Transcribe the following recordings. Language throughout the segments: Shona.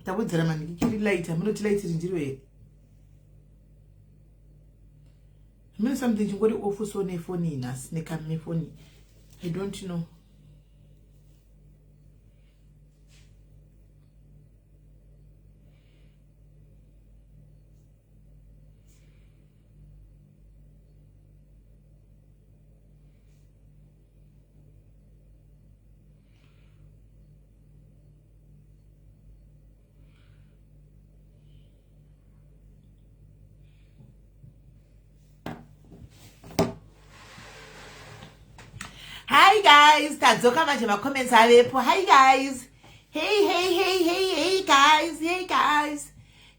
Tawedzera manhikikiri light, hamunoti light iri ndiro here? Mune something chingori off so nefoni nhasi nekamefoni. I don't know. Hi guys, tadzoka manje macomments avepo. Hi guys. Hey hey hey hey hey guys. Hey guys.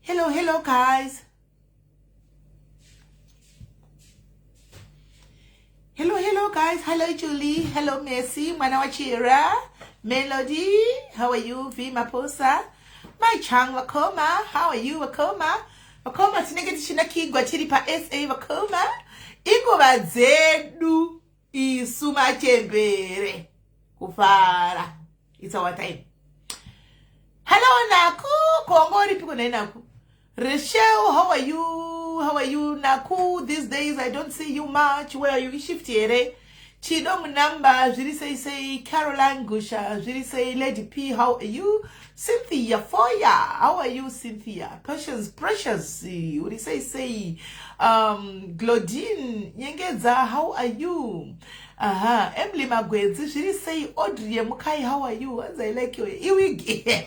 Hello hello guys. Hello hello guys. Hello Julie. Hello Messi. Mwana wa Chira. Melody. How are you? V Maposa. My Chang Wakoma. How are you Wakoma? Vakoma tinenge tichinakigwa tiri paSA Vakoma. Inguva dzedu isu machembere kufara. It's our time. Hello Naku. Kongo uripi kuna Naku? Rachel, how are you? How are you Naku? These days I don't see you much. Where are you? Shift here. Chido Munamba, zviri sei sei. Caroline Gusha, zviri sei. Lady P, how are you? Cynthia Foya, how are you Cynthia? Precious, Precious, uri sei sei. Glodine Nyengedza, how are you? Aha, Emily Magwedzi, zviri sei. Audrey Mukai, how are you? As I like your iwig.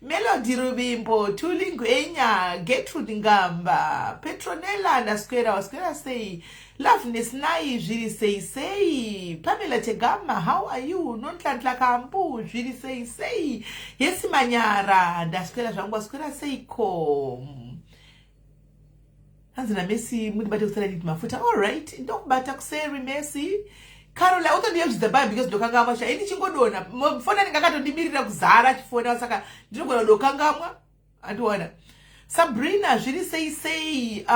Melody Rubimbo, Tuli Ngwenya, Gertrude Ngamba, Petronella ndaswera, waswera sei? Loveness Nai, zviri sei sei? Pamela Tegama, how are you? Nonhlanhla Kambu, zviri sei sei? Yesi Manyara, ndaswera zvangu, waswera seiko? Hanzi naMessi mundibate kuseri need mafuta. All right, ndokubata kuseri Messi. Carola utondiyeuchidza bye because ndokangamwa sha ini chingodona foni anenge akatondimirira kuzara achifona saka ndinogona kudokangamwa andiona. Sabrina zviri sei sei?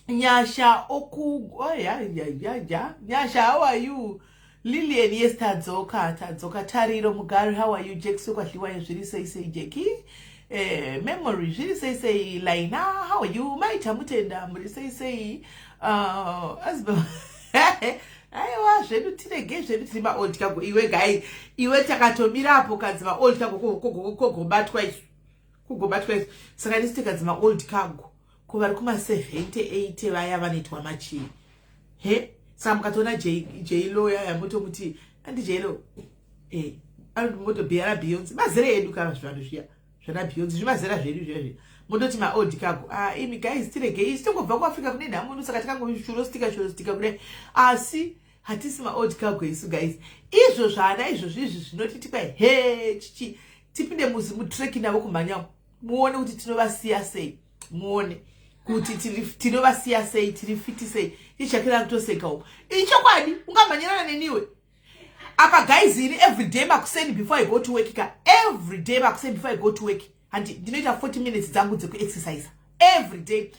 Nyasha oku oh, ya ya ya ya Nyasha, how are you? Lilian, yes, tadzoka tadzoka. Tariro Mugari, how are you? Jack Kwadliwayo, zviri sei sei Jackie? Memory zviri sei sei? Laina, how are you? Maita Mutenda, muri sei sei? Aiwa zvedu tirege zvedu tiri maold cargo. Iwe guy, iwe takatomirapo kanzi maold cargo kogobatwa isu, kugobatwa isu. Saka ndisi tikanzi maold cargo ko vari kuma 70 80 vaya vanoitwa machii he? Saka mukatoona J-Lo yaya motomuti andi J-Lo moto bhiyara Beyonce mazera edu kana zvivanhu zviya zvana Beyonce zvimazera zvedu zviya zviya mondoti maold cargo. Ah, imi guys, tiregei isu tongobva kuAfrica kune nhamuno saka tikangoshurostika shurostika kudai asi hatisi maold cargo isu guys. Izvo zvana izvozvo izvi zvinoti tipa he chichi tipinde muzi mutreki navo kumhanya muone kuti tinovasiya sei, muone kuti tinovasiya sei, tiri fit sei. Ichakira kutoseka uko ichokwadi ungamhanyirana neniwe apa guys. Ini every day makuseni before I go to work ka, every day makuseni before I go to work handi ndinoita 40 minutes dzangu dzekuexercise every day.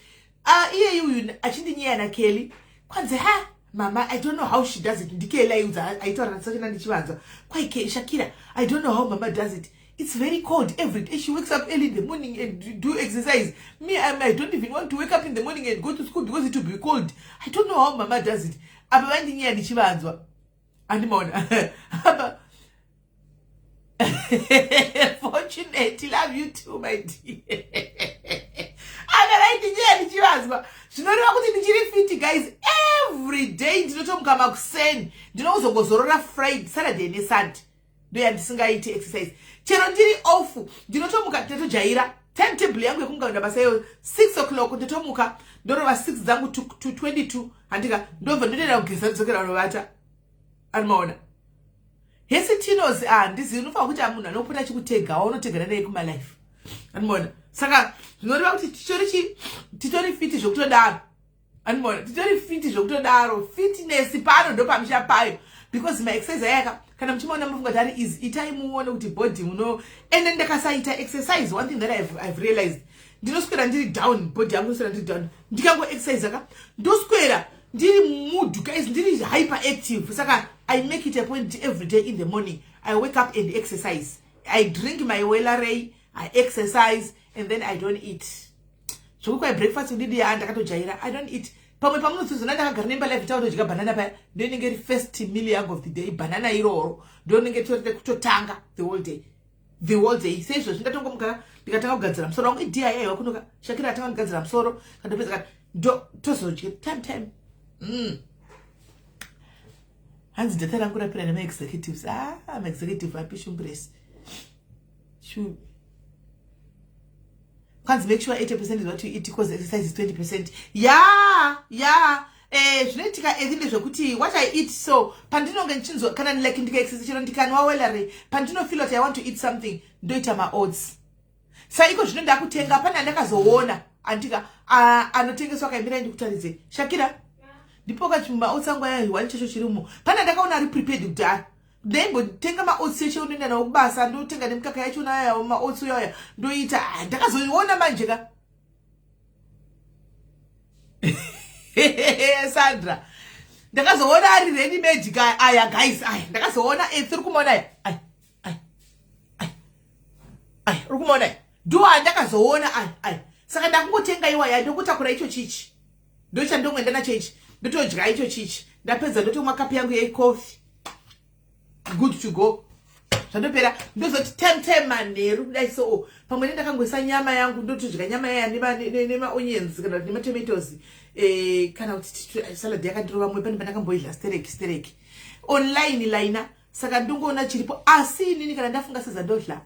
Iyeyi uyu achindinyaya naKelly kwanzi ha mama, I don't know how she does it. NdiKelly aiudza aitaura nasachina ndichivanzwa kwai Shakira, I don't know how mama does it. It's very cold every day. She wakes up early in the morning and do exercise. Me, I don't even want to wake up in the morning and go to school because it will be cold. I don't know how mama does it. Apa vandinyaya ndichivanzwa andimaona apa. Fortunate, love you too my dear. Apa vaindinyaya ndichivanzwa zvinoreva kuti ndichiri fit guys. Every day ndinotomuka makuseni, ndinozongozorora Friday, Saturday neSunday ndoyandisingaiti exercise chero ndiri off. Ndinotomuka, ndinotojaira timetable yangu yekumuka kuenda basa iyo 6 o'clock. Ndotomuka ndorova 6 dzangu to 22 handika, ndobva ndotoenda kugeza ndodzokera kunovata. Anomaona hesi tinos ah, ndizivi unofanira kuti munhu anopota achikutega waunotegana naye kumalife anomaona. Saka zvinoreva kuti titori titori fit zvekutodaro andimona, titori fit zvekutodaro. Fitness pano ndo pamusha payo because maexercise ayaka kana muchimaona munofunga kuti ari easy. Itai muone kuti body muno ende ndakasaita exercise, one thing that I've realized, ndinoswera ndiri down, body yangu inoswera ndiri down. Ndikango exercise ka ndoswera ndiri mood guys, ndiri hyper active. Saka I make it a point every day in the morning I wake up and exercise. I drink my Wellaray, I exercise and then I don't eat. Zvokukwai breakfast kudidi ya ndakatojaira. I don't eat. Pamwe pamunozozona ndakagara nemba live tautodya banana paya, ndoinenge iri first meal yangu of the day, banana iroro ndonenge torite kutotanga the whole day, the whole day. Seizvozvi ndatongomuka ndikatanga kugadzira musoro wangu idiy wakunoka Shakira atanga kugadzira musoro kandopedza kati ndo tozodya time time. Hanzi data rangu rapera nemaexecutives. Ah, maexecutive api, Shumbresi? Kwanzi make sure 80% is what you eat because exercise is 20%. Ya, zvinoitika ethi ndezvekuti what I eat, so pandinonge ndichinzwa kana like ndikaexercise chero ndikanwa Wellaray, pandinofeel kuti I want to eat something, ndoita maoats. Saiko zvino ndakutenga pane andakazoona andika anotengeswa kaimirai ndikutaridze. Shakira, ndipo maoats angu aya, one chacho chirimo. Pane andakaona ari prepared kudhara. Ndaimbotenga maoats eche unoenda nawo kubasa, ndotenga nemukaka yachona aya maoats uyaya ndoita. Ndakazoiona manje ka, Sandra, ndakazoona ari ready made ka aya, guys, aya ndakazoona. Tiri kumuona aya, aya, aya, aya, aya, uri kumuona aya, ndo andakazoona aya, aya. Saka ndakungotenga iwaya, ndokutakura icho chichi, ndochandongoenda nacho ichi, ndotodya icho chichi. Ndapedza ndotomwa kapu yangu yecoffee, good to go, zvandopera. Ndozoti time time manheru kudai, so pamwe nendakangoisa nyama yangu, ndotodya nyama yaya nemaonions kana kuti nematomatoes, kana kuti salad yakandirova mwe. Pane pandakamboidya stereki stereki online laina, saka ndongoona chiripo. Asi inini kana ndafunga sadza ndodya.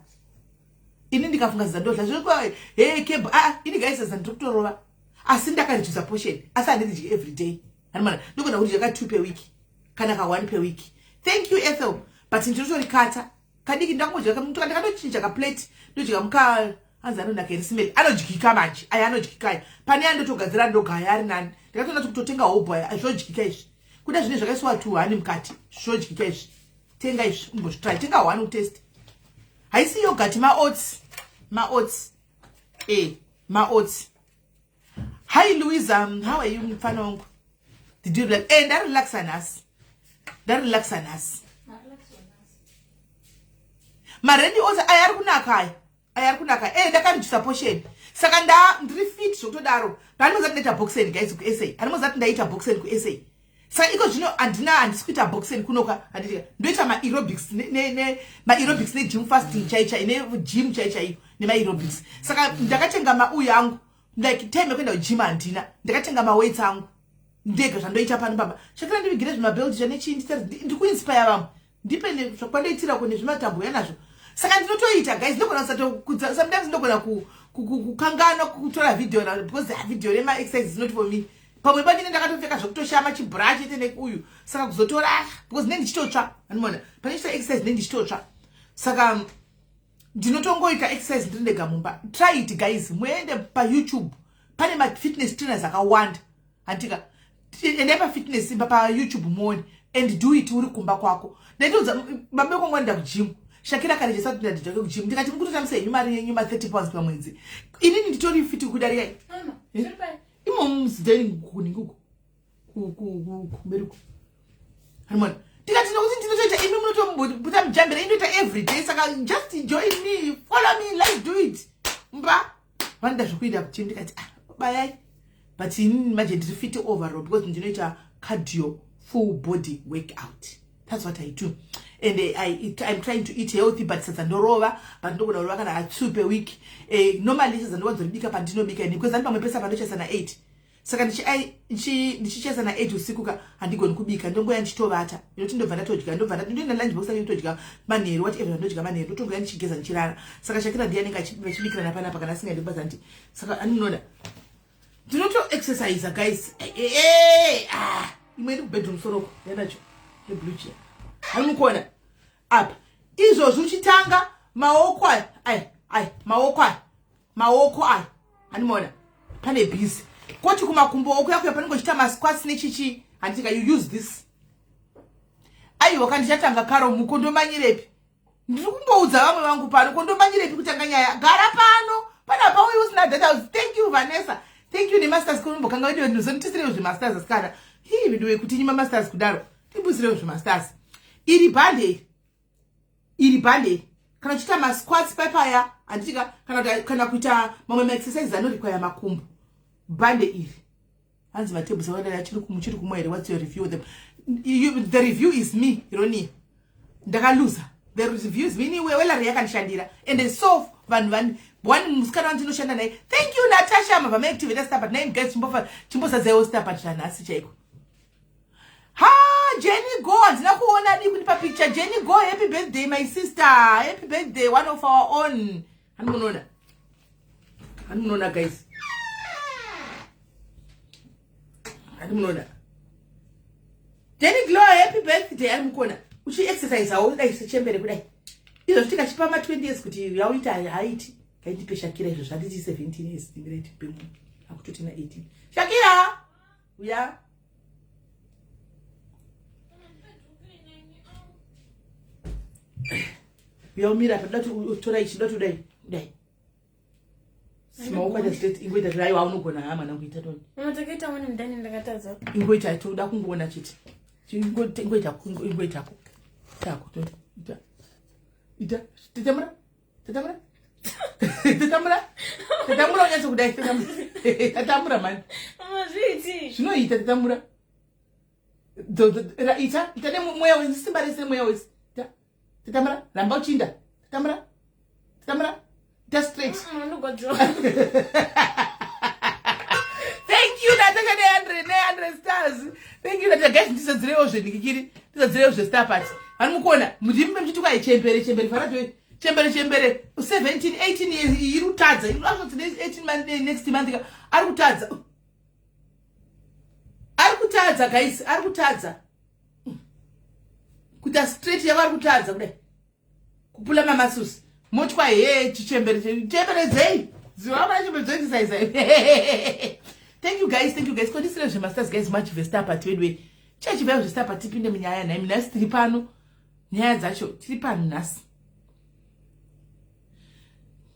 Ini ndikafunga sadza ndodya. Zvekwa he keb a ini guys, sadza ndiri kutorova, asi ndakarijusa portion, asi handiridyi every day. Hanimana ndogona kudya ka two per week kana ka one per week. Thank you, Ethel, but ndinotorikata kadiki, ndakangodya ndakatochinja kaplate, ndodya muka. Hanzi anonaka here simeli? Anodyika manje aya, anodyika aya. Pane andotogadzira ndogaya ari nani. Ndakatoona kuti kutotenga hobho aya zvodyika izvi. Kuda zvine zvakaiswa tuhani mukati, zvodyika izvi. Tenga izvi umbozvitry, tenga one utest. Haisi yogurt, maoats, maoats, maoats. Hi Louisa, how are you, mfana wangu? Did you relax? Ndarelaxa nhasi, ndarelaxa nhasi. Maready oats aya ari kunaka aya, aya ari kunaka. Ndakarijusa portion, saka nda ndiri fit zvokutodaro. Pandinozati ndaita boxing, guys, kuSA, handimozati ndaita boxing kuSA. Saka iko zvino handina, handisi kuita boxing kunoka, handiti? Ndoita maaerobics, maaerobics negym fasting chai chai, negym chai chaiyo nemaaerobics. Saka ndakatenga mauyu angu, like time yekuenda kugym handina. Ndakatenga maweights angu ndega, zvandoita pano pamba. Shakira, ndivigire zvimabelt chanechii, ndikuinspire vamwe, ndipe zvakwandoitira kune zvimatambo yanazvo. Saka ndinotoita, guys, ndogona kusatokudza sometimes, ndogona kukanganwa kutora video because video remaexercise is not for me. Pamwe pachine ndakatopfeka zvekutoshama chibra chete nekuyu, saka kuzotora, because ne ndichitotsva, andimona panoita exercise ne ndichitotsva. Saka ndinotongoita exercise ndiri ndega mumba. Try it, guys. Muende paYouTube, pane mafitness trainers akawanda, handika? Endai pafitness imba paYouTube muone and do it uri kumba kwako. Ndaitoudza baba kwangu enda kugym. Shakira akarejesa kuti ndadijake kugym, ndikati mukutotambisa henyu mari yenyu ma30 pounds pamwedzi, inini nditori fit kudarika imo muzidining kuninguku kumberi ku hanimona. Ndikati nokuti ndinotoita, imi munotomboita mujambira, indoita every day, saka just join me, follow me, let's do it. Mba vanoda zvokuenda kugym, ndikati, ah, bayai. But inini manje ndiri fit overall because ndinoita cardio, full body workout. That's what I do and I'm trying to eat healthy, but sadza ndorova, but ndogona kurova kana two per week. Normally sadza ndowanzoribika pandinobika ini because andi pamwe pesa pandochesa na8. Saka ndichichesa na8 usiku ka, handigoni kubika, ndongoya ndichitovata inoti ndobva ndatodya, ndobva ndoenda lunch box yangu, ndotodya manheru, whatever ndodya manheru, ndotongoya ndichigeza ndichirara. Saka Shakira ndiye anenge achibikira napanapa kana asingaendi kubasa ndi. Saka ani munoona ndinotoexercise, guys. Ah, imwe iri kubedroom soroko yanacho yeblue chair, hani mukuona apa? Izvozvi uchitanga maoko aya, aya, aya, maoko aya, maoko aya, handimaona pane busy koti kumakumbo okuya kuya panenge uchiita masquats nechichi, handitika? You use this. Aiwa, kandichatanga karo mukondomanyirepi? Ndiri kumboudza vamwe vangu pano, kondomanyirepi kutanga nyaya? Gara pano panapa uyu usina data. Thank you, Vanessa, thank you nemasters. Konombokanga vedu ndozonditisirewo zvemasters asikana. Hii, vedu kuti nyima masters kudaro, timbusirewo zvemasters. Iri bhande iri, iri bhande iri. Kana uchiita masquats paipaya, handitika, kana kuita mamwe maexercises anorequire makumbo. Bhande iri hanzi matebhus akadai achiri muchiri kumwa here? What's your review them? The review is me, Ironia. Ndakaluza. The review is me. Anyway, Wellery yakandishandira and so vanhu vani one musikana wandinoshanda naye. Thank you, Natasha. Mabva maactivata star but nine guys, chimbozadzaiwo star but zvanhasi chaiko. Ha, Jenny Go, handina kuona di kundipa picture. Jenny Go, happy birthday, my sister. Happy birthday, one of our own. Hani munoona, hani munoona guys, hani munoona. Jenny Glow, happy birthday. Ari mukona uchiexercisewo dai sechembere kudai izvo tikachipa ma20 years kuti yauita haiti. Ngaindipe Shakira izvo zvanditi 17 years ndimiraitipe munhu akutotina 18. Shakira, uya. Uya, umira apa. Ndoda kuti utora ichi, ndoda kuti udai udai maoko aita straight. Ingoita kuti aiwa, unogona. Ha, mwana kuita toni. Mama, takaita wani mudani, ndakatadza. Ingoita, toda kungoona chete. Ingoita, ingoitako tako toni. Ita, ita, tetemura, tetemura, tetemura, tetemura, unyatso kudai, tetemura, tetemura mani. Mama, zviiti. Zvinoita, tetemura. Ita, ita nemweya wese, simba rese, nemweya wese. Ita, tetemura, ramba uchinda, tetemura, tetemura, ita straight. Ndogwadziwa. Thank you, Natasha, ne100, ne100 stars. Thank you, Natasha. Guys, ndisadzirewo zvenikikiri, ndisadzirewo zvestar party. Hani mukuona ndimi muchiti kwai chembere, chembere, farato chembere, chembere 17 18 years iri kutadza, iri asvotsi 18 month next month ari kutadza, ari kutadza guys, ari kutadza kuita straight yavo, ari kutadza kudai kupula mamasusi. Motwa he chichembere, chemberedzei ziva chembere dzoexercise. Thank you guys, thank you guys. Kondisire zvemastars guys, machivhesta pati vedu chachivaiwo zvestar party. Tipinde munyaya nhaimi. Nhasi tiri pano, nyaya dzacho tiri pano nhasi,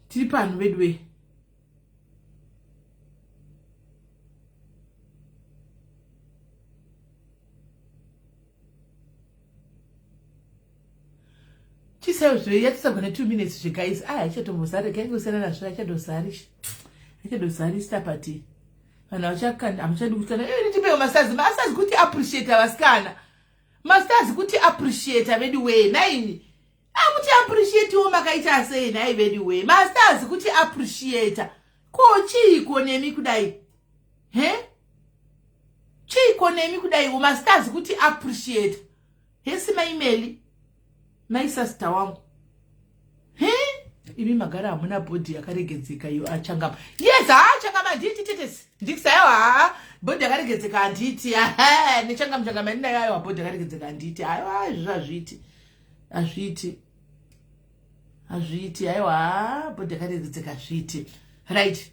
tiri pano vedu wee. Chisaizvo yatisabwa ne2 minutes zveguys. Aya achatombozari kaingosiyana nazvo, achadozari, achadozari star party. Vanhu vachakanda, hamuchadi kutana. Tipewo mastars, mastars kuti appreciate vasikana, mastars kuti appreciate vedu wee. Naini akuti appreciatewo makaita sei nhai vedu wee? Mastars kuti appreciate ko chiiko nemi kudai? He, chiiko nemi kudaiwo? Mastars kuti appreciate. Hesi maimeli, maisasita wangu. He, imi magara hamuna bhodhi yakaregedzeka iyo. Achangama, yes. Ha, changama handiti tetesi ndikisa. Aiwa, ha, bhodhi yakaregedzeka handiti nechangama, changama ndinayo. Aiwa, bhodhi yakaregedzeka handiti. Aiwa, izvo hazviiti, hazviiti, hazviiti. Aiwa, bhodhi yakaregedzeka hazviiti. Right,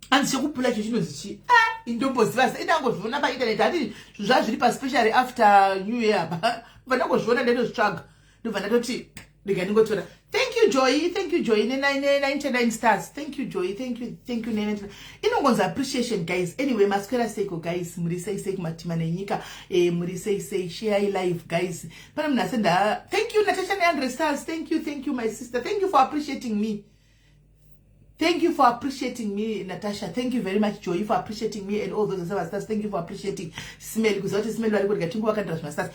hanzi chekupula icho chinonzi chi? Ah, indomboziva se indangozviona painternet. Hati zvinhu zvazviri paspecially after New Year pa bva ndangozviona, ndaitozvitsvaga, ndobva ndatoti rega ndingotora. Thank you, Joy. Thank you, Joy, ne99 stars. Thank you, Joy. Thank you, thank you. Ne inongonzi appreciation guys. Anyway, maswera seiko guys? Muri sei sei kumatima nenyika? Muri sei sei? Share live guys. Pane munhu asenda. Thank you, Natasha, ne100 stars. Thank you, thank you, my sister. Thank you for appreciating me. Thank you for appreciating me, Natasha. Thank you very much, Joy, for appreciating me and all those other stars. Thank you for appreciating Smell. Kuziva kuti Smell vari kurya tingu vakandira zvimastars.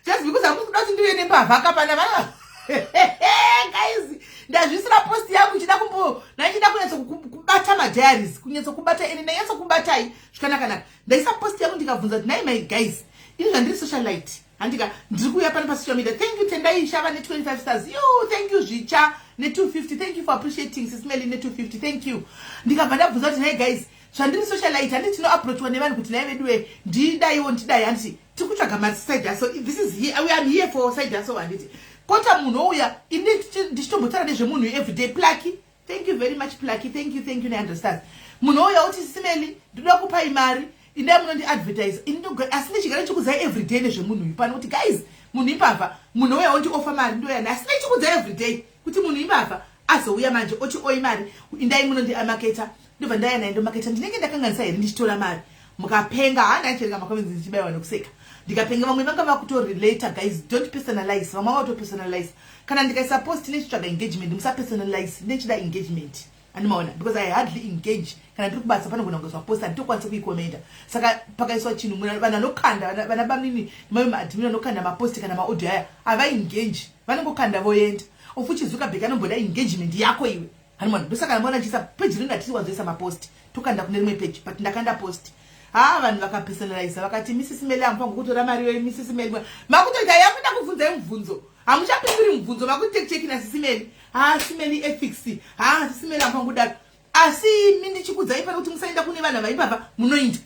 Just because hamusi kuda kuti ndive nembavha kapana vana. Guys, ndazvisira post yangu ichida kumbo, ndaichida kunyatso kubata madiaries, kunyatso kubata ene ndanyatso kubatai zvakanaka. Ndaisa post yangu ndikabvunza kuti, "Nai my guys, ini zvandiri socialite, handika ndiri kuuya pano pasocial media." Thank you, Tendai Shava, ne25 stars. You, thank you, Zvicha, ne250. Thank you for appreciating Sismeli ne250. Thank you. Ndikabva ndabvunza kuti, "Nhai guys, zvandiri socialite, handiti tinoapproachwa nevanhu kuti nhai veduwe, ndidaiwo, ndidai, handiti tiri kutsvaga maside hustle. This is here, we am here for side hustle, handiti kota munhu ouya ini ndichitombotaura nezvemunhu everyday." Plucky, thank you very much, Plucky. Thank you, thank you ne100 stars. Munhu ouya uti, "Simeli, ndinoda kupai mari, indai munondiadvertise." Asi ndichigara ndichikudzai everyday nezvemunhu uyu pano kuti, "Guys, munhu ipapa." Munhu ouya ondiofa mari, ndoyani, asi ndichikudzai everyday kuti munhu ipapa azouya manje oti oi mari, indai munondiamaketa. Ndobva ndaya naye ndomaketa. Ndinenge ndakanganisa here ndichitora mari? Mukapenga. Hana ndichiverenga macomments ndichibayiwa nekuseka. Ndikapenga, vamwe vanga vakutorelata. Guys, don't personalize. Vamwe vatopersonalize. Kana ndikaisa post nechitsvaga engagement, musapersonalize. Nechida engagement, andimaona, because I hardly engage. Kana ndiri kubasa, panogona kuiswa post, handitokwanisi kuikomenda. Saka pakaiswa chinhu, vanhu vanokanda, vana bamnini nemamwe maadmin vanokanda mapost kana maaudio aya, havaengage, vanongokanda voenda. Ofuchi Zuckerberg anomboda engagement yako iwe, hanimona? Ndosaka ndamaona ndichiisa peji rinenge hatisi wanzoisa mapost, tokanda kune rimwe peji, but ndakanda post. Ha, vanhu vakapersonaliza, vakati Mrs Meli hamufangi kutora mari yoyo. Mrs Meli, makutoita yakuda kubvunzai mubvunzo, hamuchapinduri mubvunzo, makuti nasisi Meli. Ha, Simeli ethics. Ha, Sisi Meli hamufangi kudaro. Asi imi ndichikudzai pano kuti musaenda kune vanhu vaimbavha, munoinda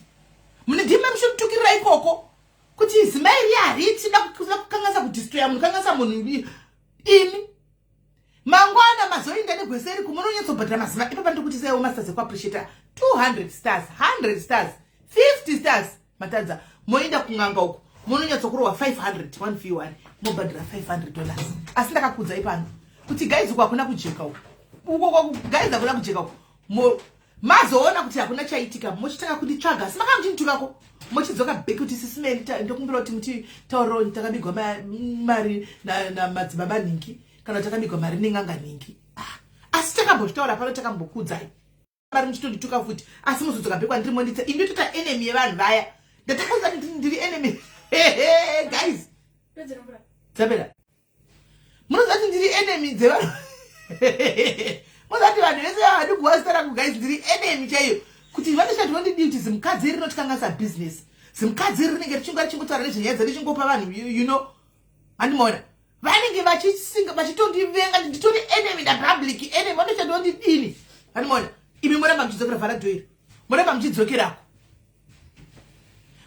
mune ndima muchitukirira ikoko kuti zimai riya hariti da kukanganisa, kudestroya munhu, kanganisa munhu. Imi mangwana mazoinda negweseri kumunonyatsobhadhara mazuva ipapa. Ndikuti saiwo mastars ekuappreciata 200 stars, 100 stars, 50 stars, matadza. Moenda kun'anga uku, munonyatsokurohwa 500 1 v 1, mobhadhara $500. Asi ndakakudzai pano kuti guys, uku hakuna kujeka uku. Uko guys, hakuna kujeka uku. Mazoona kuti hakuna chaitika, mochitanga kunditsvaga. Asi makanga muchinditukako, mochidzoka back kuti Sisi Meli, ndokumbira kuti mutitauriro, takabigwa mari namadzibaba nhingi, kana takabigwa mari nen'anga nhingi. Ah, asi takambozvitaura pano, takambokudzai mari, muchitondituka futi. Asi muzodzoka back kwandiri, monditsa ini, ndotoita enemy yevanhu vaya. Ndatakuudza kuti ndiri enemy, guys. Dzapera. Munoziva kuti ndiri enemy dzevanhu. Munoziva kuti vanhu vese vavadi kuwa zita rangu. Guys, ndiri enemy chaiyo, kuti vanoshati vandidii, kuti zimukadzi iri rinotikanganisa bhizinesi, zimukadzi iri rinenge richinga richingotaura nezvenyaya dzedu, richingopa vanhu, handimaona vanenge vachisinga vachitondivenga. Nditori enemy napublic enemy. Vanoshati vandidini, handimaona? Imi moramba muchidzokera vharadhoiri, moramba muchidzokerako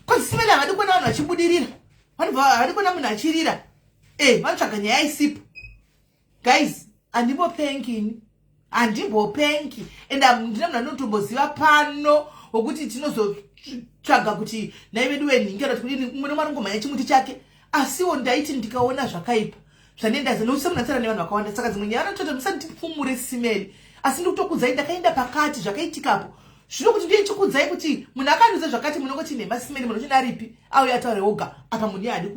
kozisimene. Havadi kuona vanhu vachibudirira, vanobva havadi kuona munhu achirira. Vanotsvaga nyaya isipo. Guys, handimbopengi ini, handimbopengi, and ndina munhu anotomboziva pano wokuti tinozotsvaga kuti nai vedu venhingi kana kuti kudini. Umwe nomwe anongomhanya chimuti chake. Asiwo ndaiti ndikaona zvakaipa zvanendaza nokuti semunhu nevanhu vakawanda, saka dzimwe nyaya vanototi musandipfumure Simeli. Asi ndikutokudzai, ndakaenda pakati zvakaitikapo. Zvino kuti ndiye chikudzai kuti munhu akandiudza zvakati, munongoti nhema Simeli, munhu uchina aripi auya ataure oga apa. Munhu iye haadi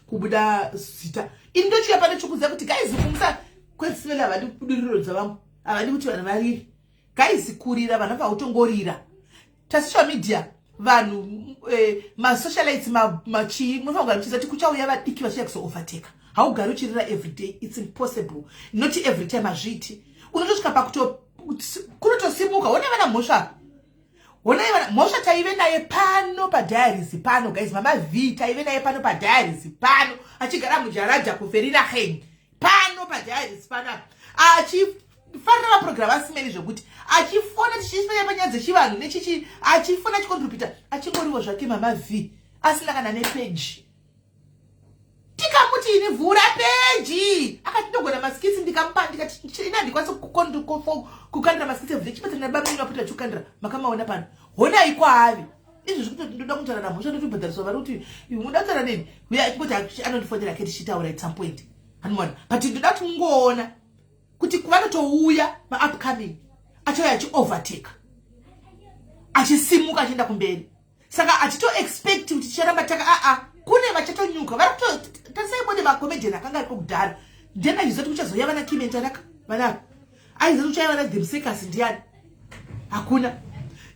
kubuda zita. Ini ndochiuya pano chikudzai kuti guys, kumusa kwesimeli havadi kubudiriro dzavamwe, havadi kuti vanhu varire. Guys, kurira vanhu vava tasocial media, vanhu masocialites, machii, munofanira kugara muchiziva kuti kuchauya vadiki vachiya kuzoovertaka. Haugari uchirira everyday, it's impossible. Not every time, hazviiti. Unotosvika pakuto kunotosimuka. Honai vana Mhosva, honai vana Mhosva. Taive naye pano padiaries pano, guys. Mama V taive naye pano padiaries pano, achigara mujaradha kuVereeniging pano padiaries panapa, achifarira maprogramu aSimeli zvokuti achifona tichifanya panyaya dzechivanhu nechichi, achifona, achicontributa, achingoriwo zvake Mama V, asina kana nepeji. Tikamuti ini vhura peji, akati ndogona maskits. Ndikamupa, ndikati ina handikwanisi kukandira maskits everyday, chibatsira nabamini vapota vachikukandira. Makamaona pano, honai kwaave izvo. Zvikuti ndoda kutaura naMhosva, ndotobhadhariswa vari kuti muda kutaura neni, uya achingoti anondifonera ke, tichitaura at some point, hanimona. But ndoda kuti mungoona kuti vanotouya maupcoming achauya achiovertake, achisimuka, achienda kumberi. Saka hatitoexpect kuti ticharamba taka aa, kune vachatonyuka vari kutotarisai. Bode macomedian akanga ariko kudhara, ndiani aiziva kuti kuchazouya vana Kimentanaka vanavo? Aiziva kuti kuchauya vana Themsekas? Ndiani? Hakuna.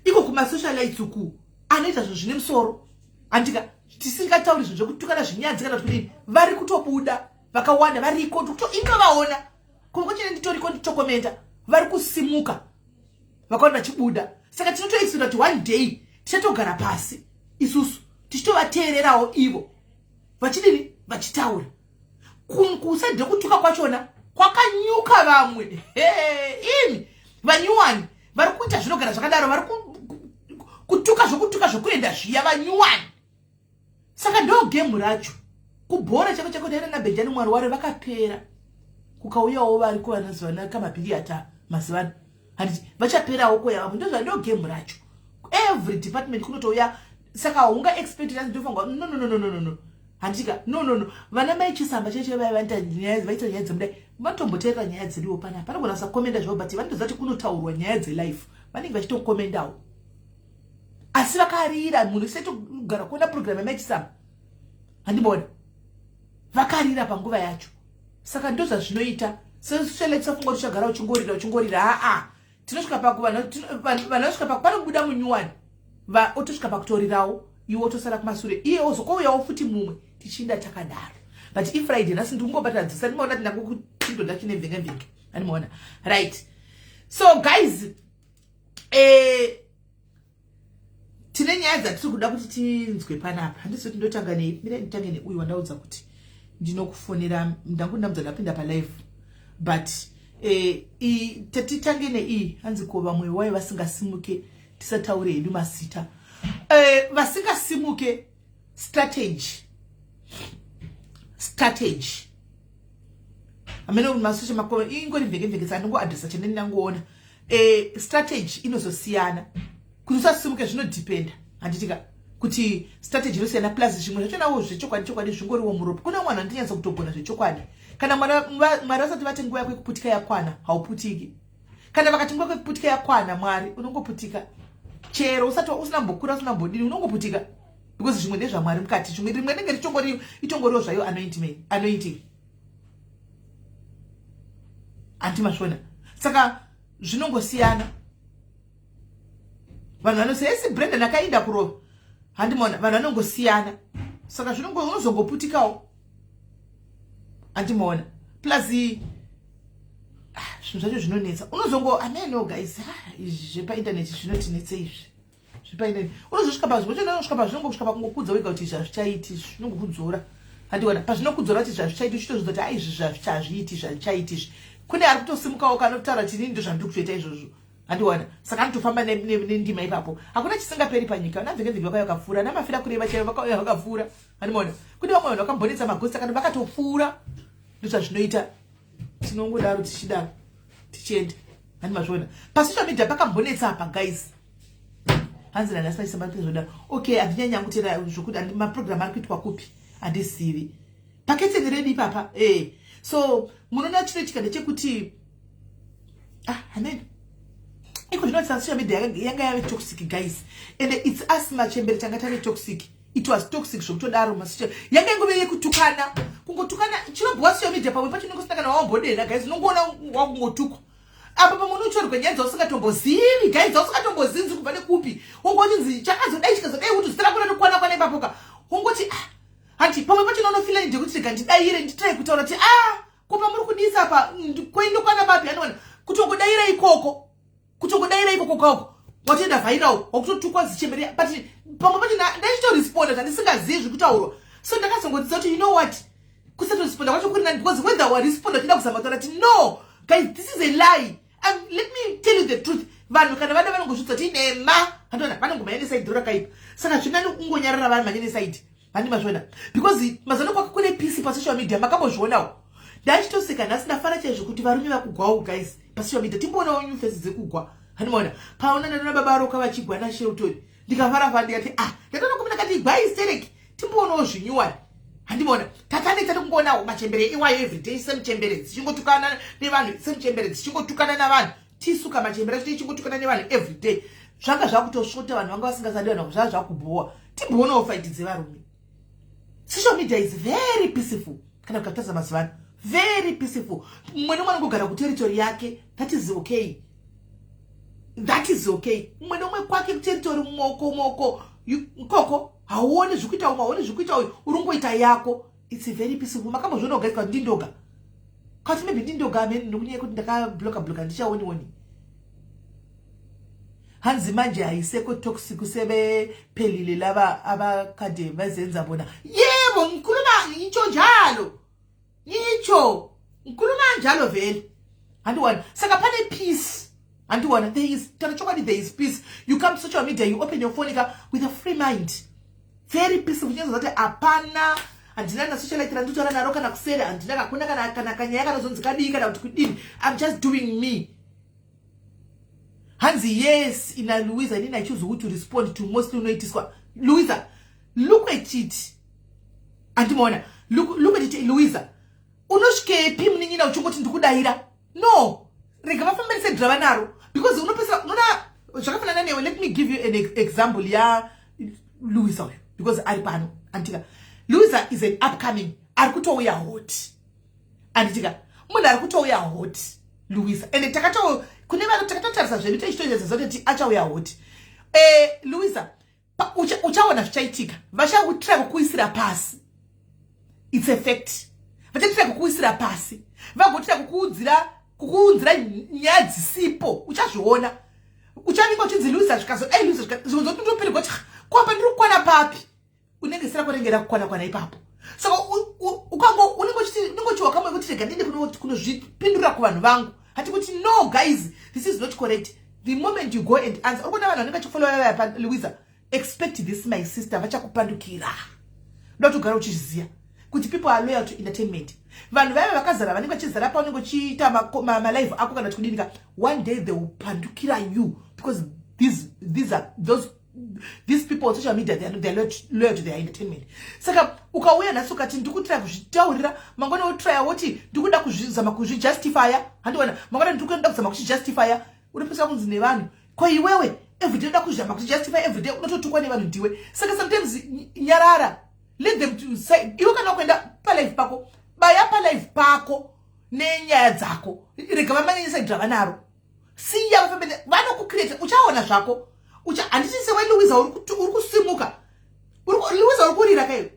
Iko kumasocialites uku anoita zvinhu zvine musoro, handika tisingatauri zvinhu zvekutukana, zvinyadzi kana kuti kudini. Vari kutobuda vakawanda, variko, inovaona kumwe nditoriko, nditokomenda. Vari kusimuka vakawanda vachibuda. Saka tinotoexpecta kuti one day tichatogara pasi isusu tichitovateererawo ivo vachidini, vachitaura. Kuside kutuka kwachona kwakanyuka vamwe. Imi vanyuwani vari kuita zvinogara zvakadaro, vari kutuka zvokutuka zvokuenda zviya, vanyuwani. Saka ndo game racho kubhora chako chako. Taenda naBenjani Mwari ware vakapera, kukauyawo vari kuvanazivana kamabhiriyata mazivano, handiti vachaperawo koya vamwe. Ndozva game racho, every department kunotouya. Saka unga expect ndofanwa? No, no, no, no, no, no, handitika. No, no, no. Vana mai Chisamba chaicho vaya vanoita nyaya, vaita nyaya dzemudai, vatomboteerera nyaya dziriwo panapa. Panogona kusakomenda zvavo, but vanotoziva kuti kunotaurwa nyaya dzelife, vanenge vachitokomendawo. Asi vakarira munhu setogara kuona program yamai Chisamba. Handimona vakarira panguva yacho. Saka ndo zvazvinoita. Sesele tisafunga kuti uchagara uchingorira uchingorira. Aa, tinosvika paku vanhu vanosvika paku panobuda munyuwani, otosvika pakutorirawo, iwe otosara kumasure, iye ozokouyawo futi mumwe, tichiinda takadaro. But iFriday nhasi, ndikungobata dzisa ndimaona kuti ndangokuchindoda chine mvenge mvenge, andimaona. Right, so guys, tine nyaya dzatiri kuda kuti tinzwe panapa. Handisi kuti ndotanga nei. Mira, nditange neuyu wandaudza kuti ndinokufonera. Ndangu ndamudza ndapinda palive, but titange nei. Hanzi, ko vamwe wai vasingasimuke? Tisataure hedu masita. Vasingasimuke, strategy hamene masosha makoma ingori mvenge mvenge, saka ndingoadresa chene ndinangoona. Strategy inozosiyana kuti usasimuke, zvinodhipenda, handitika, kuti strategy inosiyana. Plus zvimwe zvachonawo zvechokwadi chokwadi zvingoriwo muropa. Kune mwana andinyatsa kutogona zvechokwadi. Kana Mwari vasati vati nguva yako yekuputika yakwana, hauputiki. Kana vakati nguva yako yekuputika yakwana, Mwari, unongoputika chero usati usina mbokura, usina mbodini, unongoputika, because zvimwe ndezvaMwari mukati. Zvimwe rimwe rinenge richongori itongoriwo zvayo anointing, handi mazviona? Saka zvinongosiyana. Vanhu vanose esi Brandon akainda kurova, handimona. Vanhu vanongosiyana, saka unozongoputikawo, handimoona. Plus zvinhu zvacho zvinonetsa, unozongo ameno guys. Izvi zvepaindaneti zvinotinetsa, izvi zvepaindaneti. Unozosvika pazvinonosvika pazvinongosvika pakungokudza wega kuti izvi hazvichaiti, zvinongokudzora, handiona? Pazvinokudzora kuti izvi hazvichaiti, uchitozvidza kuti ai, izvi hazvichaiti, izvi hazvichaiti izvi. Kune ari kutosimukawo kanotaura kuti inini ndo zvandiri kutoita izvozvo, handiona? Saka anotofamba nendima ipapo. Hakuna chisingaperi panyika. Vana mvenge mvenge vakauya vakapfuura, namafira kureva chaivo vakauya vakapfuura, handimaona? Kune vamwe vanhu vakambonetsa magosi kana vakatopfuura. Ndozvazvinoita, tinongodaro tichidaro tichienda, handimazviona? Pasocial media pakambonetsa apa, guys. Hanzi nanhasi pachisambapezoda. Okay, handinyanya kutera zvokuti maprogram ari kuitwa kupi, handizivi. Paketeni redu ipapa. So munoona chinoitika ndechekuti, ah, amen, iko zvino social media yanga yave toxic, guys, and it's us machembere tanga tave toxic. It was toxic zvokutodaro. Masocial yanga ingove yekutukana, kungotukana chinobhuwa. Social media pamwe pacho unenge usina kana wambodena, guys, unongoona wakungotukwa apa. Pamwe unotorwa nyaya dzausingatombozivi, guys, dzausingatombozivi dziri kubva nekupi. Ungochinzi chakazodai, chikazodai, kuti zita rako ratokwana kwana ipapoka. Ungoti, ah, hanti pamwe pacho unofila ndekuti rega ndidayire, nditrai kutaura kuti, ah, ko pamuri kudisa apa koindokwana papi? Anoona kutongodaira ikoko, kutongodaira ikoko kwako watoenda viral, wakutotukwa zichembere. But pamwe pacho ndaichitoresponda zvandisingazivi zviri kutaurwa. So ndakazongodzidza kuti, you know what, kusatoresponda kwacho kuri nani, because whether waresponda uchida kuzama kutaura kuti, no guys, this is a lie, let me tell you the truth, vanhu kana vada vanongozvidza kuti inema, handiona? Vanongomhanya neside rakaipa. Saka zvinani kungonyarara, vanhu mhanye neside, handi mazviona? Because mazano kwaka kune peace pasocial media, makambozvionawo. Ndachitoseka nhasi, ndafara chaizvo kuti varume vakugwawo, guys, pasocial media. Timboonawo new face dzekugwa, handimaona? Paona ndanoona baba Roka vachigwa naShelton, ndikafara, ndikati, ah, ndatoona kumina kati igwai stereki, timboonawo zvinyuwani, handimaona? Takanetsa nekungoonawo machembere iwayo everyday, semuchembere dzichingotukana nevanhu, semuchembere dzichingotukana navanhu. Tisuka machembere acho tichingotukana nevanhu everyday, zvanga zvakutosvota. Vanhu vanga vasingasadi vanhu, zvava zvakubhowa. Timboonawo fight dzevarume. Social media is very peaceful kana kukatarisa mazuva ano, very peaceful. Mumwe nomwe anongogara kuterritory yake. That is okay, that is okay. Mumwe nomwe kwake kuterritory, moko moko ikoko, hauoni zvikuita umwe, hauoni zvikuita uyu, uri kungoita yako. It's very peaceful. Makambozviona kugaiswa kuti ndindoga kati maybe ndindoga amene nokunyaya yekuti ndakabloka bloka, ndichaonioni. Hanzi manje ayisekho toxic, sebephelile laba abakade bazenza bona. Yebo, ngikhuluma ngitsho njalo, ngitsho ngikhuluma njalo vele, andiwona? Saka pane peace, andiwona? There is, tara chokwadi, there is peace. You come to social media, you open your phone ka with a free mind, very peaceful. Chinyazo zati hapana, handina nasocialite randinotaura naro kana kuseri, handina kakuna kana kanyaya kanozonzi kadii kana kuti kudini. I'm just doing me. Hanzi yes, ina Louisa, inini I choose who to respond to mostly. Unoitiswa, Louisa. Look at it, andimaona? Look at it, Louisa. Unosvikepi munin'ina uchingoti ndikudayira? No, rega vafambe nesedhirava naro, because unopesera unoona zvakafanana newe. Let me give you an example ya Louisa uyu, because ari pano, antika. Louisa is an upcoming ari kutouya hot, anditika munhu ari kutouya hot, Louisa. Ende takato kune vanhu takatotarisa zvedu tichitoedza kuti achauya hot. Louisa, uchaona zvichaitika. Vachakutira kukuisira pasi. It's a fact. Vachatira kukuisira pasi, vagotira kukuunzira nyaya dzisipo. Uchazviona, uchavingwa uchinzi Louisa zvikazodai, Louisa zvinozotondopirwa kuti kwapa ndiri kukwana papi. Unenge sira kurengera kukwana kwana ipapo. Saka ukango unenge uchiwakamwe kuti rega ndiende kunozvipindurira kuvanhu vangu. Hati kuti, "No guys, this is not correct." The moment you go and answer, uri kuona vanhu vanenge vachifollowa vaya pa Louisa. Expect this, my sister, vachakupandukira. Ndoda kuti ugare uchizviziva kuti people are loyal to entertainment. Vanhu vaiva vakazara, vanenge vachizara paunenge uchiita malive ako kana kuti kudinika, one day they will pandukira you because these are those these people on social media. They are loyal to their entertainment. Saka ukauya nhasi ukati ndikutry kuzvitaurira, mangwana wotrya woti ndikuda kuzvizama kuzvijustifya, handiona mangwana ndikuda kuzama kuchijustifya, unopesa kunzi nevanhu, "Ko iwewe everyday unoda kuzama kuchijustify everyday?" Unototukwa nevanhu ndiwe. Saka sometimes nyarara, let them to say. Iwe kana kuenda palive pako, baya palive pako nenyaya dzako, rega vamanyanyisa ravanaro, siya vafambe vanokucreata. Uchaona zvako. Handiti sewe Louisa uri kusimuka. Louisa, uri kurira kaiwe.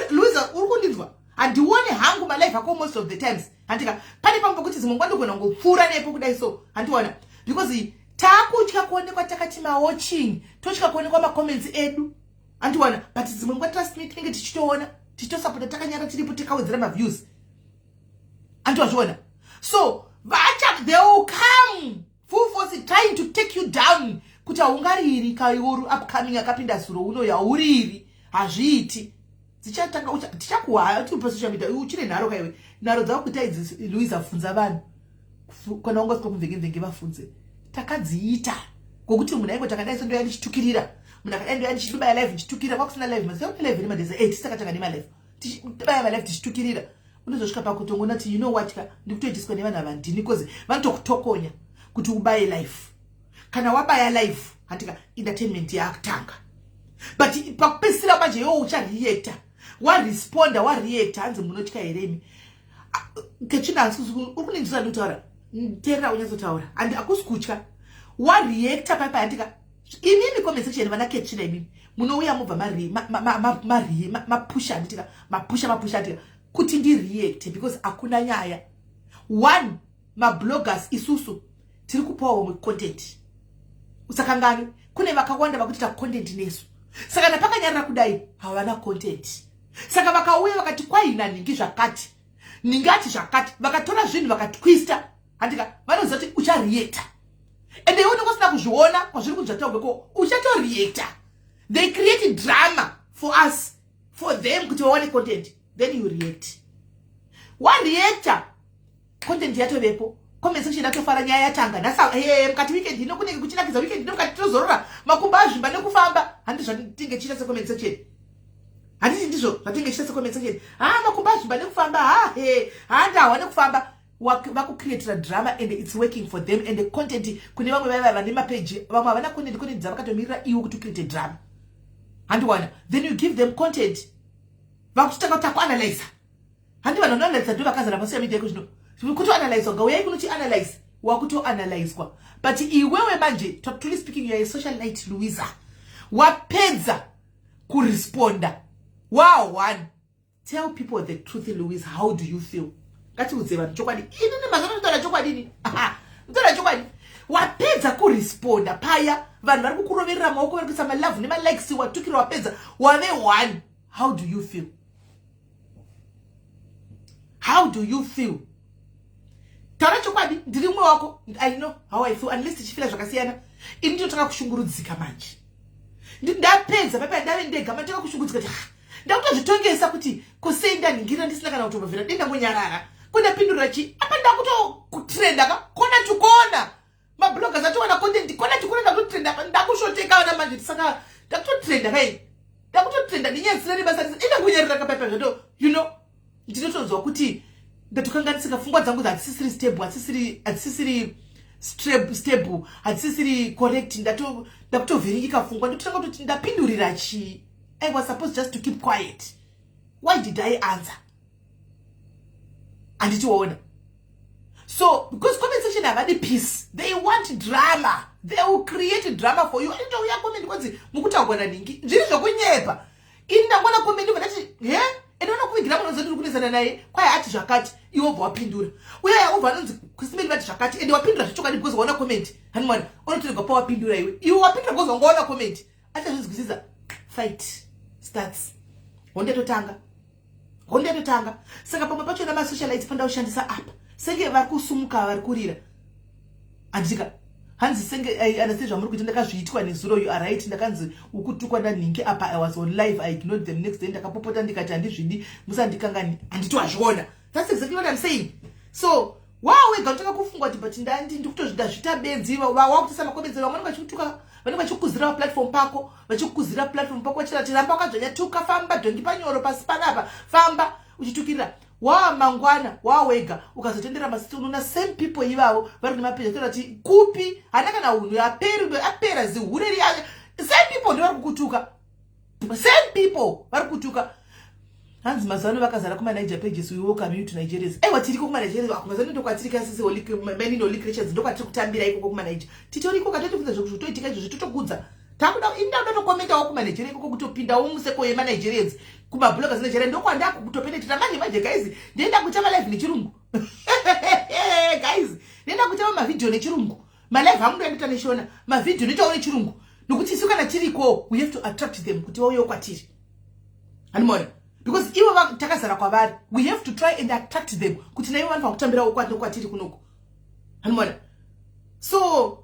Louisa, uri kundinzwa? Handioni hangu malive ako most of the times, handika pane pamwe pekuti dzimwe nguva ndogona kungopfuura nepo kudai so, handiona, because taakutya kuonekwa takati mawatching, totya kuonekwa macomments edu, handiwana. But dzimwe nguva, trust me, tinenge tichitoona, tichitosapota takanyara, tiripo, tikawedzera maviews, handiwazviona. So vacha, they will come full force trying to take you down kuti haungariri kaiworu upcoming akapinda zuro uno, yauriri hazviiti. Dzichatanga tichakuhaya tiri pasocial media. Uchine nharo kaiwe, nharo dzakuita idzi, Louisa. Funza vanhu kana wanga usika kumvenge-mvenge, vafunze. Takadziita ngokuti munhu aingo takadai so, ndoya ndichitukirira munhu akadai, ndoya ndichidubaya live ndichitukirira. Kwakusina live, maziva live nemadheza tisakatanga nemalive, tibaya malive tichitukirira. Unozosvika pakutongona kuti, "You know what ka, ndikutoitiswa nevanhu ava ndini," 'cause vanotokutokonya kuti ubaye live. Kana wabaya live, handika entertainment yakutanga, but pakupedzisira manje iwo uchareacta, waresponda, wareacta, hanzi munotya here imi kechina? Uri kunindisa ndikutaura, teerera unyatsotaura. Handi hakusi kutya. Wareacta paipa, handika imimi comment section, vana Kechina imimi munouya mubva mapusha, handitika mapusha, mapusha, handika kuti ndireacte because hakuna nyaya. One, mabloggers isusu tiri kupawo vamwe content. Usakangani kune vakawanda vakutoita content nesu. Saka napakanyarira kudai havana content. Saka vakauya vakati kwaina nhingi zvakati, ningati zvakati, vakatora zvinhu vakatwista, handika vanoziva kuti uchareacta. Ende iwe unenge usina kuzviona kwazviri kunzvataugeko, uchatoreacta. They create drama for us, for them kuti vawane content. Then you react, wareacta, content yatovepo, comment section yatofara, nyaya yatanga nhasi. He, mukati weekend ino kunenge kuchinakidza, weekend ino mukati tinozorora, makumbo azvimba nekufamba. Handi zvatinge chiita secomment section? Handiti ndizvo zvatinge chiita secomment section? Ha, makumbo azvimba nekufamba, ha, he, ha, ndahwa nekufamba. Vakucreatira drama and it's working for them. And the content kune vamwe vaiva vane mapeji, vamwe havana content. Content dzavakatomirira iwe kuti ucreate drama, handiwana. Then you give them content, vakutotanga kutakuanalyza. Handi vanhu vanoanalyza ndo vakazara pasocial media iko zvino. Kutoanalyzwa, ngauyai kunotianalyze, wakutoanalyzwa. But iwewe manje, truly speaking, you are a social light, Louisa. Wapedza kuresponda wa one, tell people the truth. Louise, how do you feel? Ngatiudze vanhu chokwadi. Inini mazano ndotaura chokwadi, ndotaura chokwadi. Wapedza kuresponda paya, vanhu vari kukuroverera maoko, vari kuisa malove nemalikes, watukira, wapedza, wave one. How do you feel? How do you feel? Taura chokwadi. Ndiri mumwe wako, I know how I feel. Unless tichifila zvakasiyana. Ini ndinotanga kushungurudzika manje. Ndapedza papa, ndave ndega, mandotanga kushungurudzika kuti ndakutozvitongesa kuti kosei ndanhingira ndisina kana kutombobvira dendangonyarara, kundapindurira chi apa ndakutokutrenda ka kona to kona. Mabloggers atowana content kona to kona. Ndakutotrenda apa, ndakushoteka vana manje. Saka ndakutotrenda kai, ndakutotrenda nenyaya nebasa indangonyarira kapaipa zvato. Ndinotonzwa kuti ndatokanganisika, pfungwa dzangu hadzisisiri stable, hadzisisiri stable, hadzisisiri correct. Ndakutovhiringika pfungwa, ndototanga kutoti ndapindurira chii. I was supposed just to keep quiet. Why did I answer? Handitiona. So because comment section havadi peace, they want drama. They will create drama for you. Anitouya comment kwanzi mukutaurwa naningi zviri zvokunyepa. Ini ndangona comment ndati, "He, ende unokuvigira munhu ndiri kunesana naye kwai ati zvakati." Iwe ubva wapindura, uye ubva anonzi Simeli vati zvakati, ende wapindura zvechokwadi because waona comment. Hanimwana unotorerwa pawapindura iwe. Iwe wapindura because wangaona comment. Achazvizwisisa, fight starts, hondo yatotanga, hondo yatotanga. Saka pamwe pachona masocialites panda kushandisa apa senge vari kusumuka, vari kurira, handitika? Hanzi senge andasei zvamuri kuita, ndakazviitwa nezuro. You are right, ndakanzi ukutukwa ndanhingi apa. I was on live, I ignored them. Next day ndakapopota ndikati handizvidi, musandikangani. Handiti wazviona? That's exactly what I'm saying. So wawega unotanga kufunga kuti, "But ndandi ndikutozvida benzi." Wakutoisa macomments, vamwe vanenge vachikutuka, vanenge vachikuzira paplatform pako, vachikuzira platform pako, vachirati ramba wakadzvanya, tuka, famba dhongi panyoro pasi panapa, famba uchitukirira. Wamangwana wawega ukazotendera masiti, unoona same people ivavo vari nemapeji ataura kuti kupi hana kana unhu, aperi apera zihure riya. Same people ndo vari kukutuka, same people vari kukutuka. Hanzi mazuva ano vakazara kumaNiger pages. We welcome you to Nigerians. Aiwa, tiriko kumaNigerians. Mazuva ano ndokwatiri kasisi manini Holy Creatures, ndokwatiri kutambira ikoko kumaNiger. Titoriko katotibvunza zvokutoitika izvozvo, totokudza takuda inda kutokomentawo kumaNigeria ikoko, kutopindawo museko yemaNigerians, kumabloggers Nigeria, ndokwandako kutopenetera manje manje. Guys, ndienda kuita malive nechirungu. Guys, ndienda kuita mavhidhiyo nechirungu. Malive angu ndoendoita neshona, mavhidhiyo ndoitawo nechirungu, nokuti isu kana tiriko we have to attract them kuti vauyewo kwatiri, hanimona? Because ivo takazara kwavari, we have to try and attract them kuti naivo vanofanira kutambirawo kwatiri kunoko, hanimona? So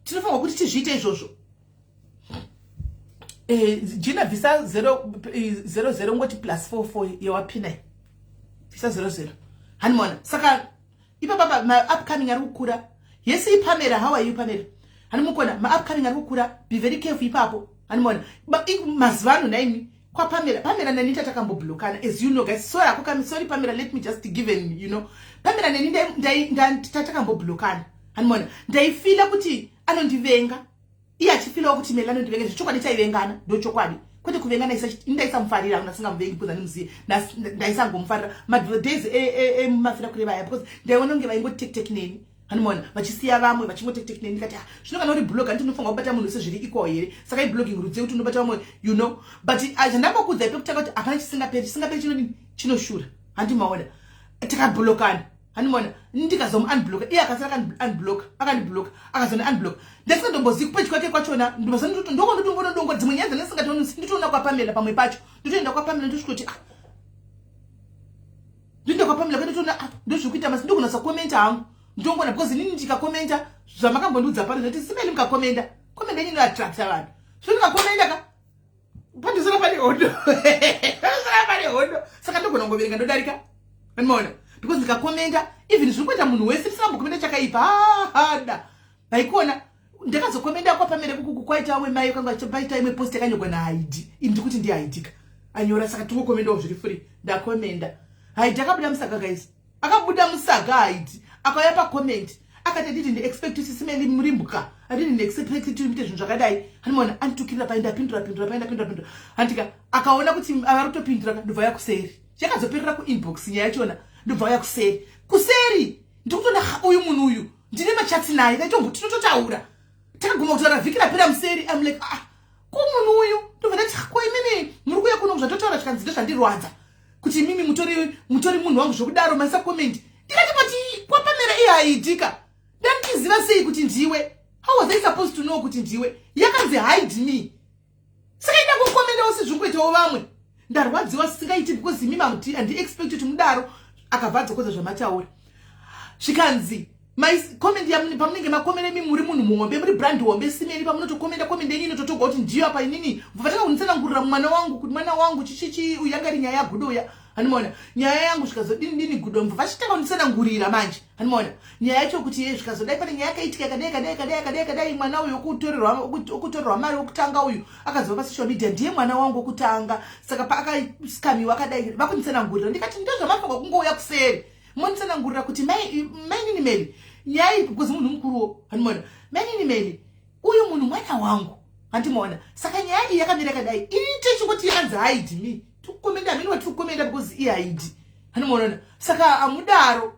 tinofanirwa kuti tizviite izvozvo. Jina visa 00, ngoti +44 yewapinai, visa 00, hanimona? Saka ipapa maupcoming ari kukura. Yes, iPamela, how are you, Pamela? Hanimukona maupcoming ari kukura, be very careful ipapo, hanimona? Mazuva ano naimi kwaPamela, Pamela neni takamboblokana, as you know, guys. Sorry ako, sorry Pamela, let me just give an Pamela neni takamboblokana, hanimona? Ndaifila kuti anondivenga, iye achifilawo kuti Meli anondivenga. Zvechokwadi taivengana, ndochokwadi, kwete kuvengana. Ndaisamufarira, ndasingamuvengi because handimuzive, ndaisangomufarira madays emafira kureva aya, because ndaiona kunge vaingotektek neni, hanimona? Vachisiya vamwe vachingotektek neni. Ndikati, "Ah, zvino kana uri blogger, nditi unofanira kubata munhu wese zviri equal here? Saka iblogging rudzi yekuti unobata vamwe?" But zvandambokuudzai pekutanga kuti hapana chisingaperi, chisingaperi chinodini? Chinoshura, handimaona? Tikablokana, hanimona? Ndikazomuunblocka, iye akasara akandiunblocka, akandibloka, akazoni unblock. Ndasingandombozivi kupeji kwake kwachona. Ndokondotombonodongo dzimwe nyaya dzandisingatooni, nditoona kwaPamela. Pamwe pacho ndotoenda kwaPamela, ndosvikoti, ah, ndoenda kwaPamela kwetotoona, ah, ndozvikuita masi. Ndokunasa komenta hangu, ndongona, because inini ndikakomenta zvamakambondiudza pano zvati simeni mukakomenda, komenda yenyu inoattracta vanhu. So ndikakomenda ka, pandosara pane hondo, pandosara pane hondo. Saka ndogona kungoverenga ndodarika, andimaona? Because ndikakomenda even zviri kuita munhu wese tisingambokomenda chakaipa, hada haikona. Ndakazokomenda kwaPamela kukuku kwaita amwe mai kanga paita imwe post yakanyorwa naHaidi. Ini ndikuti ndiHaidika anyora, saka tingokomendawo zviri free. Ndakomenda, Haidi akabuda musaga. Guys, akabuda musaga. Haidi akauya pacomment akati, "I didn't expect to see murimbuka, I didn't expect to muite zvinhu zvakadai." Hanimona anditukirira pai, ndapindura pindura pai, ndapindura pindura, handika? Akaona kuti avari kutopindura, ndobva ya kuseri. Chakazoperera kuinbox nyaya yachona. Ndobva ya kuseri, kuseri ndikutoona uyu munhu uyu ndine machatsi naye, tinototaura. Takaguma kutaura vhiki rapera museri. I'm like, "Ah, ko munhu uyu?" Ndobva ndati, "Ko imimi muri kuuya kuno zvatotaura zvikanzi ndozvandirwadza kuti imimi mutori munhu wangu zvokudaro maisa comment." Ndikati, "But kwaPamela iHaidika, ndandiziva sei kuti ndiwe? How was I supposed to know kuti ndiwe? Yakanzi hide me, saka ida kukomendawo sezvingoitawo vamwe. Ndarwadziwa singaiti because imimi handiexpect kuti mudaro." Akabva adzokodza zvamataura, zvikanzi comment pamunenge makomenda imi muri munhu muhombe, muri brand hombe simeni, pamunotokomenda comment yenyu inototogwa kuti ndiyo apa. Inini vatanga kunditsanangurira mwana wangu kuti mwana wangu chichichi, yanga iri nyaya yaGudo ya, handimaona? Nyaya yangu zvikazodini dini Gudo, mva vachitanga kunditsanangurira manje, handimaona? Nyaya yacho kuti ye zvikazodai, pane nyaya yakaitika yakadai yakadai yakadai yakadai yakadai. Mwana uyu wokutorerwa mari wokutanga uyu akazova pasocial media ndiye mwana wangu wokutanga, saka paakaskamiwa akadai. Vakunditsanangurira, ndikati ndozvamafanirwa kungouya kuseri monditsanangurira kuti mainini Meli, nyaya iyi, because munhu mukuruwo, handimaona? Mainini Meli, uyu munhu mwana wangu. Handimaona. Saka nyaya iyi yakamira yakadai. Ini tichingoti yakanzi hide me. Tikukomenda hamene watiri kukomenda because iye haidi. Handimaona. Saka amudaro.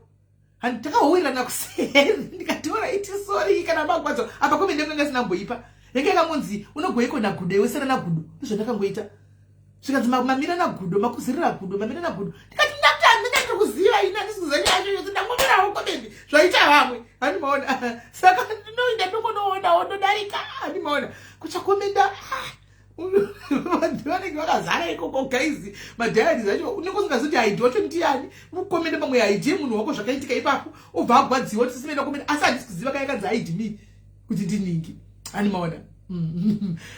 Handi takahuwirirana kuseri ndikatora iti sorry kana magwadzo apa comment yangu yanga isina kumboipa. Yanga yakangonzi unogoiko nagudo iwe sera nagudo. Ndozvandakangoita. Zvikanzi mamira nagudo makuzirira gudo mamira nagudo. Ndikati ndakuti handina ndiri kuziva ini handisi kuziva nyaya yacho yose ndangomirawo comment zvaita vamwe. Handimaona. Saka ndinoenda ndongonoonawo ndodarika. Handimaona. Kuchakomenda ah vanhu vanenge vakazara ikoko guys madiaries acho unenge usingazoti haidi wacho ndiyani mukomende pamwe haidi yemunhu wako zvakaitika ipapo obva agwadziwa kuti simenda komende asi handisi kuziva kaya kanzi haidi me kuti ndiningi ani maona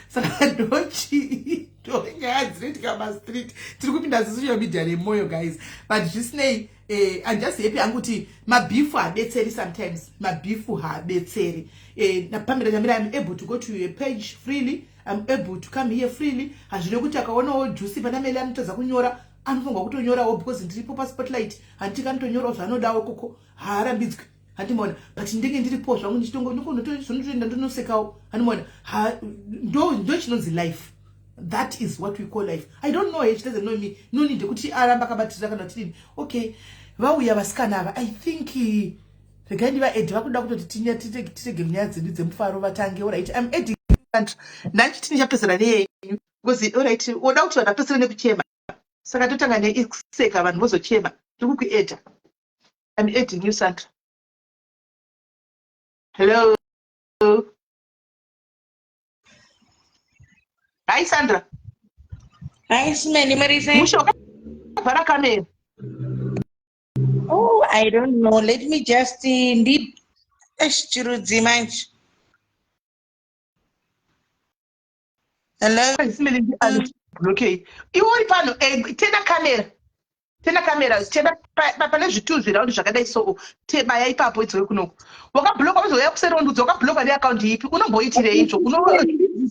saka ndochii ndonyaya dzinoitika mastreet tiri kupinda social media nemoyo guys but zvisinei eh, I'm just happy hangu kuti mabhifu haabetseri sometimes mabhifu haabetseri eh, napamira nyamira I'm able to go to your page freely I'm able to come here freely hazvine kuti akaonawo juicy pana mele anotadza kunyora anofanirwa kutonyorawo because ndiripo paspotlight handiti kanotonyorawo zvaanodawo koko haarambidzwi handimaona but ndenge ndiripo zvangu ndichitongonotoenda ndonosekawo handimaona ndo chinonzi life that is what we call life i don't know her she doesn't know me no need yekuti aramba akabatirira kana kuti dini okay vauya vasikana ava i think eh, regai ndivaed vakuda kutoti tirege nyaya dzedu dzemufaro vatange orit im adding ndanchiti ndichapedzera neyenyu because orit oda kuti vanhu vapedzere nekuchema saka totanga nekuseka vanhu vozochema tiri kukuedha im adding you sandra hello Hi Sandra. Hi Simeni, muri sei? Mushe wakavhara kamera. Oh, I don't know. Let me just ndi eish chirudzi manje. Hello. Simeni ndi okay. Iwe uri pano eh, tena kamera. Tena kamera, tena pane zvitu zviraundi zvakadai so tebaya ipapo idzoke kunoku. Wakabloka uzouya kuseri wondiudza wakabloka neaccount ipi unomboitirei izvo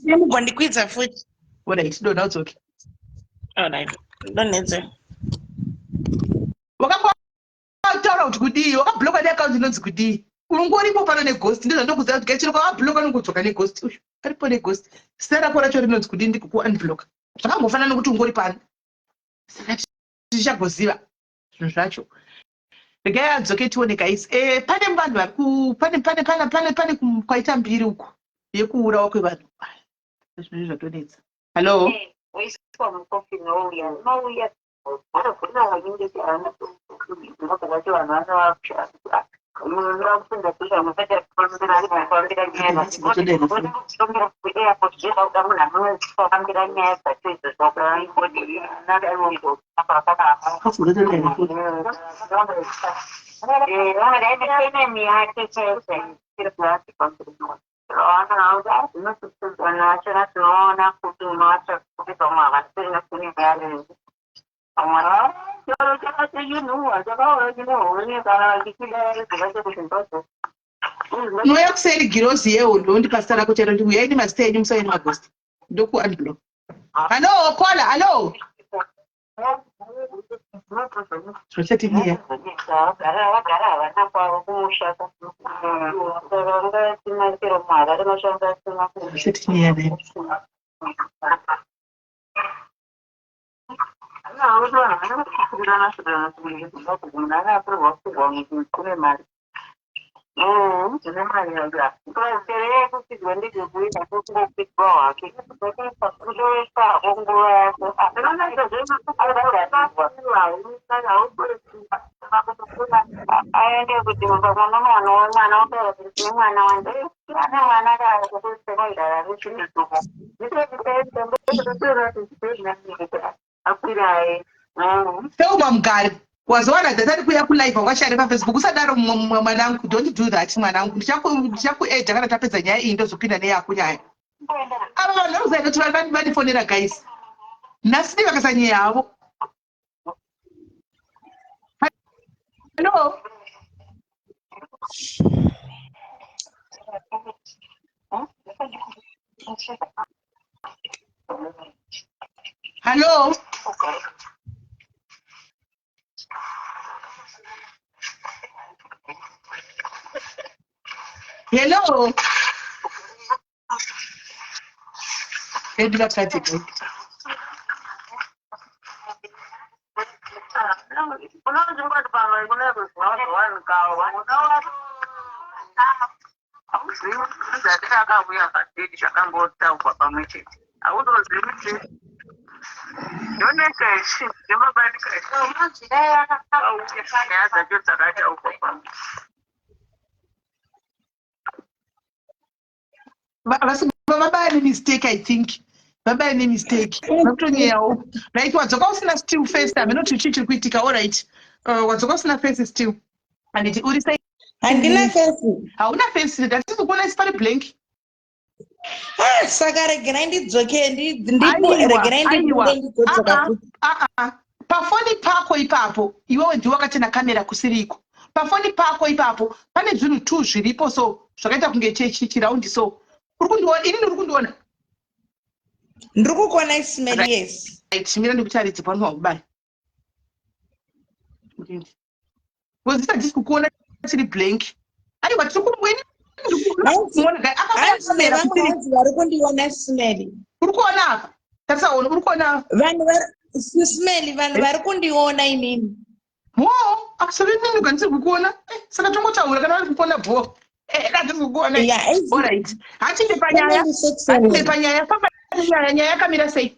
unogondikwidza futi. Alright, dona udzoke. Alright, donhedze. Wakataura kuti kudii? Wakabloka neaccount inonzi kudii? Ungoripo pano neghost ndozvandokuziva kuti chero kwawabloka unongodzoka neghost uyu aripo neghost zita rako racho rinonzi kudii ndikuku unblock zvakangofanana nekuti ungori pano saka tichagoziva zvinhu zvacho regai adzoke tione guys eh, pane vanhu vari ku pane pane pane pane pane kwaita mbiri uko yekuurawa kwevanhu zvinhu zvatonetsa hallo Unouya kuseri girozi yehondo wondipa zita rako chero ndiuyai nemazita enyu musauye nemagosti ndoku unblock. Hallo kola hallo. Zvochati niya. Zvochati niya then. Thelma Mugari wazowana data rikuya kulive wakashare pafacebook usadaro mwanangu don't do that mwanangu ndichakuedha kana tapedza nyaya iyi ndozopinda neyako nyaya ava vanhu vakuziva kuti vandifonera guys nhasi dii vakasanyeya havo hello Hello. Hello. Ndivatadze kai. Vabaya nemistake, I think vabaya nemistake, vakutonyeyawo. Right, wadzoka usina still face. Hameno kuti chii chiri kuitika. Allright, wadzoka usina face still, handiti? Uri sei? Handina face. Hauna face, hatisi kuona isi, pari blank. Ah, saka regerai ndidzoke, regerai ndibude, ndigodzoka futi. Aa, pafoni pako ipapo, iwewe ndiwe wakachena kamera kusiriko. Pafoni pako ipapo pane zvinhu two zviripo, so zvakaita kunge chiraundi. So uri kundiona inini? Uri kundiona? Ndiri kukuona, Ismail, yes. Right, mira ndikutaridze pano wakubaya, because hatisi kukuona, chiri blank. Aiwa, tiri kumweni. Hanzi nevamwe, hanzi vari kundiona, Smeli. Uri kuona apa? Tarisaona, uri kuona? Vanhu vari, Smeli, vanhu vari kundiona inini. Mo absolutely, ndikwanisi kukuona. Saka tongotaura kana vari kukuona bho. Handisi kukuona. Alright, hatinde panyaya, hatinde panyaya, famba nyaya. Nyaya yakamira sei?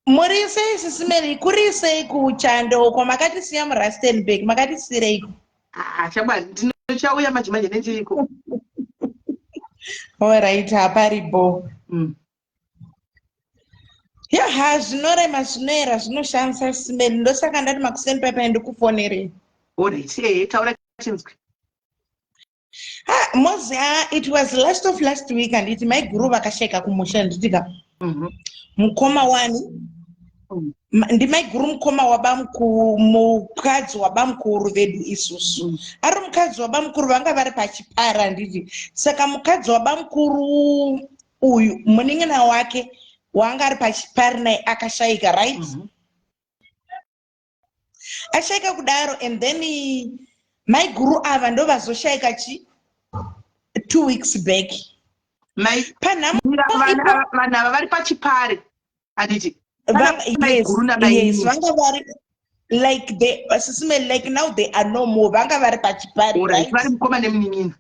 Muri sei, Sisimeri? Kuri sei kuchando uko? Makatisiya muRustenburg, makatisiyireiko? Ah, shamwari, ndinochauya manje manje, nendiriko. Alright, haparibo. Yaha, zvinorema, zvinoera, zvinoshamisa, Simeri. Ndosaka ndati makuseni paipai ndikufonerei. Alright, ehe, taura chinzwi. Ha, mozi, ah, it was last of last week, handiti? Maiguru vakasheka kumusha, handitika? Mukoma wani? Ndimaiguru mukoma wabamukuru, mukadzi wabamukuru vedu isusu. Ari mukadzi wabamukuru, vanga vari pachipara, handiti? Saka mukadzi wabamukuru uyu, munin'ina wake waanga ari pachipari naye akashayika, right? Ashayika kudaro, and then maiguru ava ndo vazoshayika chi 2 weeks back. Panhamo Vanhu ava vari pachipare, handiti? Yes, vanga vari like they sisime, like now they are no more. Vanga vari pachipari. Right, vari mukoma nemunin'ina.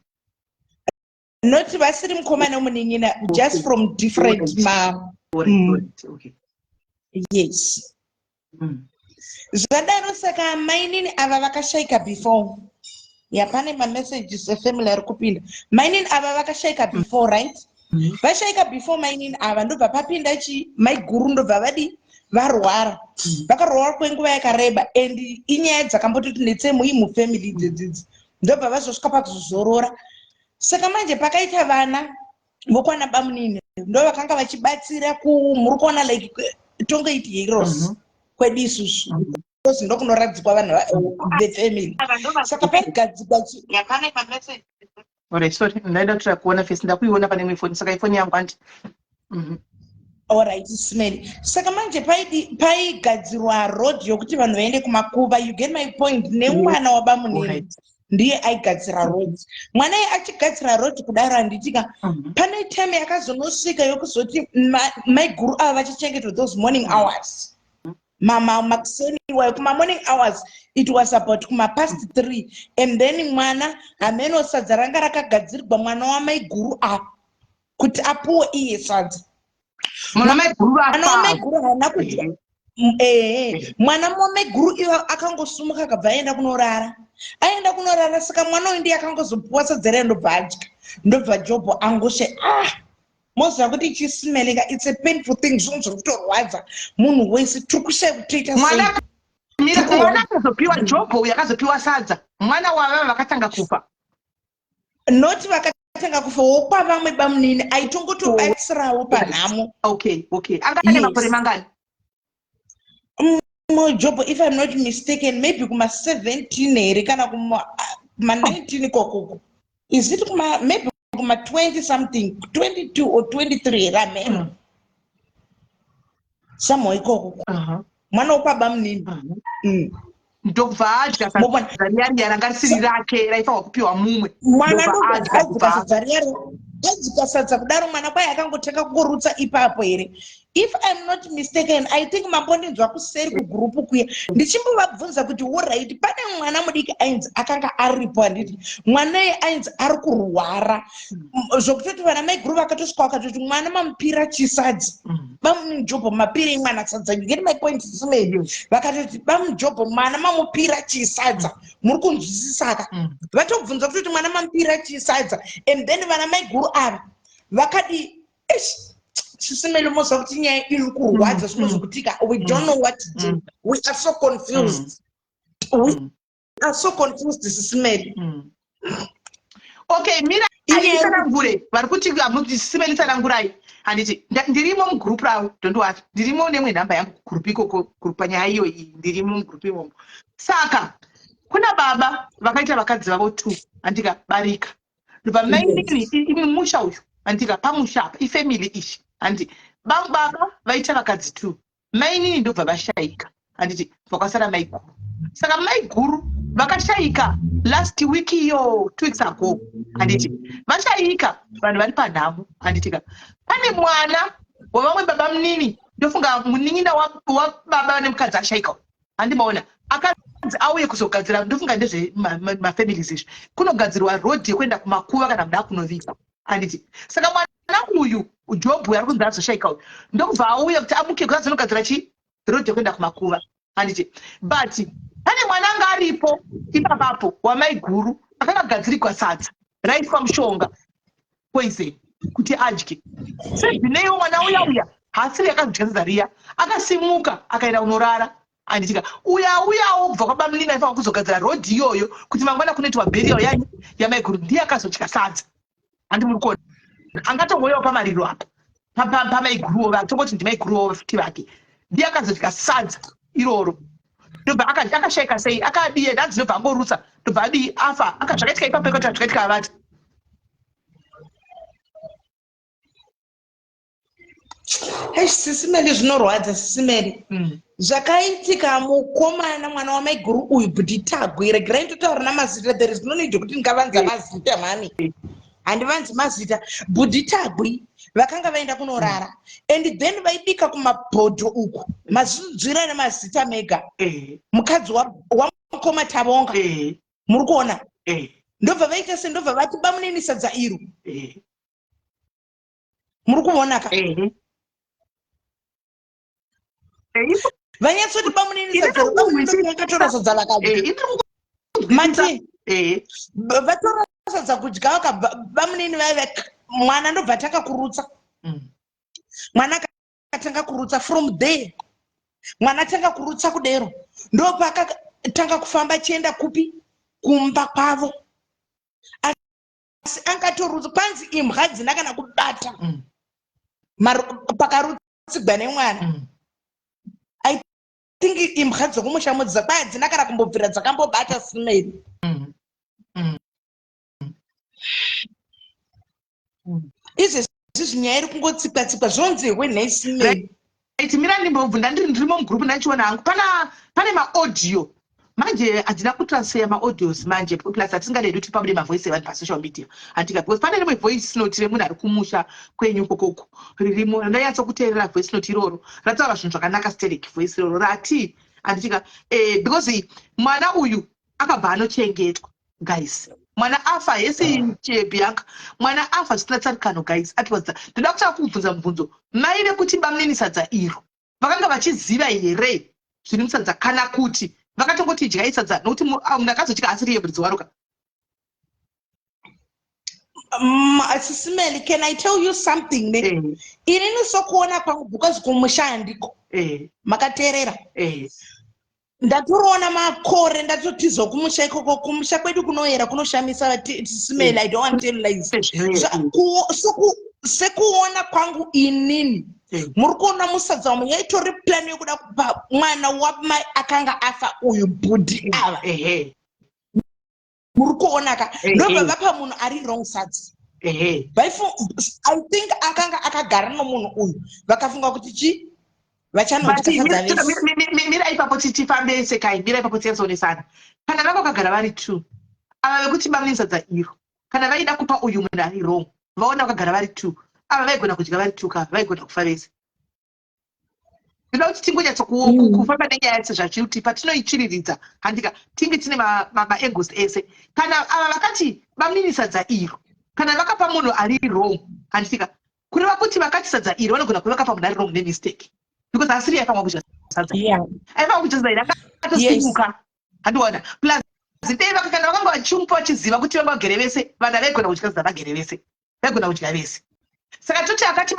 Not vasiri mukoma nemunin'ina, just from different ma Yes. Zvadaro, saka mainini ava vakashayika before. Ya, pane mamessages efamily ari kupinda. Mainini ava vakashayika before, right? Vashayika before mainini ava, ndobva papinda chi maiguru, ndobva vadi varwara. Vakarwara kwenguva yakareba, and inyaya dzakambototi netsemui mufamily idzedzidzi, ndobva vazosvika pakuzozorora. Saka manje pakaita vana vokwana bamunini, ndo vakanga vachibatsira ku, muri kuona, like tongoiti heroes kwedu isusu, because ndokunoradzikwa vanhu vefamily. Saka paigadzikwa Alright, sorry, ndaida kutora kuona face, ndakuiona pane imwe foni, saka ifoni yangu andi. Alright, Smeli. Saka manje paigadzirwa road yokuti vanhu vaende kumakuva, you get my point? Nemwana wabamunini ndiye aigadzira road. Mwana iye achigadzira road kudaro, handitika? Pane time yakazonosvika yokuzoti maiguru ava vachichengetwa those morning hours, makuseni iwayo, kumamorning hours, it was about kumapast 3, and then mwana hameno sadza ranga rakagadzirwa mwana wamaiguru ava kuti apuwe iye sadza. Mwana maiguru. Mwana wamaiguru haana kudya. Ehe, mwana wamaiguru ivo akangosumuka, akabva aenda kunorara, aenda kunorara. Saka mwana uyu ndiye akangozopuwa sadza riya, ndobva adya, ndobva Jobho angoshe. Ah, moziva kuti chisimeleka, it's a painful thing, zvinhu zviri kutorwadza munhu wese. Tiri kushaya kuti toita sei. Mwana, mira, mwana akazopiwa, Jobho uyu akazopiwa sadza, mwana wavava vakatanga kufa? Not vakatanga kufa, wokwavamwe bamunini aitongotobatsirawo panhamo. Okay, anga ane makore mangani? Jobho, if I'm not mistaken, maybe kuma-17 here, kana kuma-19 ikokoko. Is it kuma, maybe kuma-20 something, 22 or 23 here, ameno, somehow ikoko. Mwana wokwabamunini. Ndobva adya Mobona. sadza riya, riya ranga risiri rake, raifanirwa kupiwa mumwe. Mwana Ndobva ndobva adya adya kubva sadza riya. Gadzika sadza kudaro, mwana kwai akangotanga kungorutsa ipapo here? If I'm not mistaken, I think mambondinzwa kuseri kugurupu kuya ndichimbovabvunza kuti, alright, pane mwana mudiki ainzi akanga aripo, handiti? Mwana iye ainzi ari kurwara zvokutoti vana maiguru vakatosvika vakatoti, "Mwana mamupira chisadza." Bamujobho, mapirei mwana sadza? You get my point, Simeli? Vakatoti, "Bamujobho, mwana mamupira chisadza." Muri kunzwisisaka? Vatobvunza kutoti, "Mwana mamupira chisadza?" And then vana maiguru ava vakadi, ish, Sisimeli, moziva kuti nyaya iri kurwadza. Zvinozokutika, we don't know what to do. We are so confused. We are so confused, Sisimeli. Okay, mira. Inyaya Tsanangure vari kuti Simeli, tsanangurai, handiti? Ndirimo mugroup ravo, don't worry, ndirimo nemwe nhamba yangu kugroup ikoko, group panyaya iyo iyi, ndirimo mugroup imomo. Saka kuna baba vakaita vakadzi vavo two, handika? Barika ndobva mainini imi musha uyu, handika? Pamusha apa ifamily ishi, handi? Baba vaita vakadzi two, mainini ndobva vashayika, handiti? Vakwasara maiguru. Saka maiguru vakashayika last week iyo, 2 weeks ago, handiti? Vashayika, vanhu vari panhamo, handitika? Pane mwana wavamwe baba munini, ndofunga munin'ina wababa nemukadzi ashayika, handimaona? Akanzi auye kuzogadzira, ndofunga ndezvemafamilies izvi, kunogadzirwa road yekuenda kumakuva kana muda kunovigwa, handiti? Saka mwana uyu Jobhu ari kunzi azoshayika uyu, ndokubva auya kuti amuke kuti azonogadzira chi road yekuenda kumakuva, handiti? But pane mwana anga aripo ipapapo wamaiguru akakagadzirigwa sadza raiswa mushonga, poison, kuti adye. Sezvineiwo mwana uya uya haasiri akazodya sadza riya, akasimuka akaenda kunorara, handitika? Uya uyawo kubva kwabamunini aifanira kuzogadzira road iyoyo kuti mangwana kunoitwa burial yani yamaiguru, ndiye akazodya sadza, handi? Muri kuona, angatongoyawo pamariro apa pamaiguruwo, tongoti ndimaiguruwo futi vake, ndiye akazodya sadza iroro. Ndobva akashayika sei? Akadii? Ndanzi ndobva angorutsa, ndobva adii, afa. Zvakaitika ipapo ikoti zvakaitika avati. Eish, Sisimeli, zvinorwadza, Sisimeli. Zvakaitika, mukomana, mwana wamaiguru uyu, Bhutitagwi, regerai ndotaura namazita, there is no need yekuti ndingavanza mazita mani, handivanzi mazita. Bhudhitagwi vakanga vaenda kunorara and then vaibika kumabhodho uku, mazvinzwira nemazita mega. Mukadzi wamukoma Tavonga. Muri kuona? Ndobva vaita se, ndobva vati, "Bamunini, sadza iro." Muri kuona ka? Vanyatsoti, "Bamunini, sadza iro." Bamunini vakatora sadza vakadya. Mati vatora sadza kudya, vakabva bamunini vaive mwana ndobva atanga kurutsa. Mwana akatanga kurutsa. From there mwana atanga kurutsa kudero, ndopaakatanga kufamba achienda kupi? Kumba kwavo. Asi angatorutsa, kwanzi imbwa dzina kana kubata pakarutsigwa nemwana. I think imbwa dzokumusha mudza kwai hadzina kana kumbobvira dzakambobata simeri. Izvezvi zvinyaya iri kungotsikwa tsikwa, zvonzehwe nhai, Simeri? Right, mira ndimbobvunda, ndiri ndirimo mugroup, ndachiona hangu pana pane maaudio manje, handina kutransfer maaudios manje, plus hatingadi kuti pabude mavoice evanhu pasocial media, handika? Because pane rimwe voice note remunhu ari kumusha kwenyu kokoko ririmo, randanyatsokuteerera. Voice note iroro rataura zvinhu zvakanaka sterek, voice iroro rati, handitika? Because mwana uyu akabva anochengetwa, guys. Mwana afa hesi, Bianca, mwana afa zvisina tsarikano, guys. Atiwadza ndoda kutanga kubvunza mubvunzo mai vekuti bamunini sadza iro, vakanga vachiziva here zviri musadza, kana kuti vakatongoti idyai sadza, nokuti munhu akazotya asiri iye muridzi waroka? Sisimeli, can I tell you something ne? Inini sokuona kwangu, because kumusha handiko, makateerera? Ndatoroona makore ndatotiza kumusha ikoko. Kumusha kwedu kunoyera, kunoshamisa, Simeli. I don't want to tell lies. Sekuona kwangu inini, muri kuona musadza wamwe yaitori plan yekuda kupa mwana wamai akanga afa uyu, bhudhi ava. Muri kuona ka? Ndobva vapa munhu ari wrong sadza. I think akanga akagara nomunhu uyu, vakafunga kuti chi vachanodya sadza vese. Mira ipapo, tifambe sekai. Mira ipapo, tinyatsoonesa. Kana vanga vakagara vari two ava vekuti bamunini sadza iro, kana vaida kupa uyu munhu ari wrong. Vaona vakagara vari two ava, vaigona kudya vari two ka, vaigona kufa vese. Ndinoda kuti tingonyatso kufamba nenyaya sezvachiri, kuti patinoichiriridza, handika, tinge tine maangles ese. Kana ava vakati bamunini sadza iro, kana vakapa munhu ari wrong, handika, kureva kuti vakati sadza iro vanogona kuve vakapa munhu ari wrong nemistake, because asiri aifanwa kudya sadza. Aifanwa kudya sadza iri akatosimuka, handiona? Plus dei kana vakanga vachimupa vachiziva kuti vanga vagere vese, vanhu havaigona kudya sadza vagere vese, vaigona kudya vese. Saka toti akati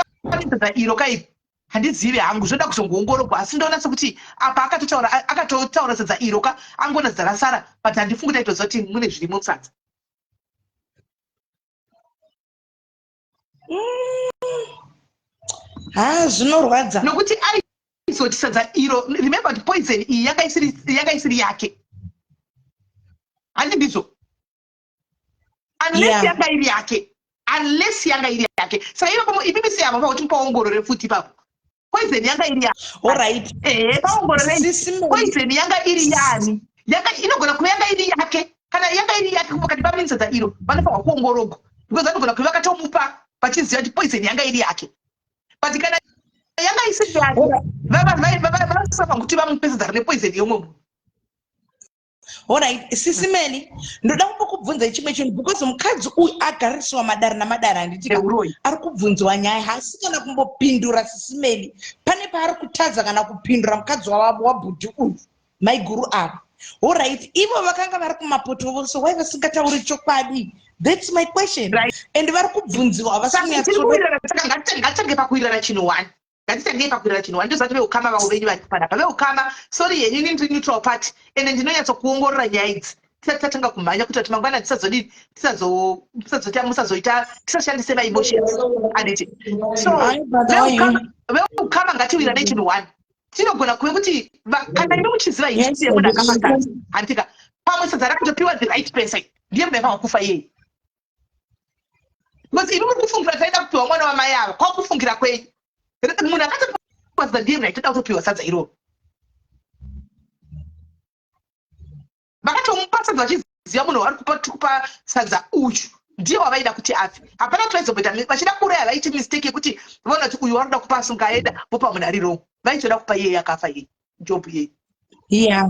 sadza iro kai, handizivi hangu, zvoda kuzongoongororwa, asi ndoona sekuti apa akatotaura sadza iro ka, angoona sadza rasara, but handifungi kuti aitoziva kuti mune zvirimo musadza. Ha, zvinorwadza. Nokuti aizoti sadza iro, remember kuti poison iyi yanga isiri yake, handi ndizvo? Unless yanga iri yake, unless yanga iri yake. Saka ipapo imimi seyavo pakuti mupaongorore futi ipapo, poison yanga iri yake. Alright. Ehe, paongorore. Sisi Mary. Poison yanga iri yani? Yanga inogona kuva yanga iri yake. Kana yanga iri yake, vakati bamunini sadza iro, vanofanirwa kuongororwa, because vanogona kuva vakatomupa vachiziva kuti poison yanga iri yake. But kana yanga isiri yake, vasafanira kuti vamupe sadza rine poison yomwe munhu. Alright, Sisi Mary, ndoda kumbokubvunza chimwe chinhu, because mukadzi uyu agarisiwa madare namadare, handitika? Neuroyi. Ari kubvunziwa nyaya, haasi kana kumbopindura. Sisi Mary, pane paari kutadza kana kupindura mukadzi wavo wabhudhi uyu, maiguru ava. Alright, ivo vakanga vari kumapoto vose, wai vasingatauri chokwadi? That's my question. And vari kubvunziwa, havasi Saka tiri kunyatsoda. kuwirirana. Saka ngatitange pakuwirirana chinhu one, ngatitangei pakuwirirana chinhu one. Ndozati veukama vavo venyu vari panapa, veukama, sorry yenyu, ini ndiri neutral party, ende ndinonyatsokuongorora nyaya idzi tisati tatanga kumhanya, kuitira kuti mangwana tisazodini, tisazoita, musazoita, tisashandise maemotions, handiti? So Hayi, brother, why you? veukama, ngatiwirirane chinhu one. Tinogona kuve kuti kana imi muchiziva history yemunhu akafa sadza, handika, pamwe sadza rakatopiwa the right person, ndiye munhu aifanwa kufa iyeye, because imi muri kufungira taida kupiwa mwana wamai ava. Kwakufungira kwenyu, munhu akatopiwa sadza ndiye munhu aitoda kutopiwa sadza iroro. Vakatomupa sadza vachiziva munhu wavari kupa, kupa sadza uyu ndiye wavaida kuti afe. Hapana kuti vaizomboita vachida kuuraya vaiti mistake yekuti vaona kuti uyu waroda kupa asunga aenda, vopa munhu ari wrong. Vaitoda kupa iyeye akafa iyeye, Job iyeye.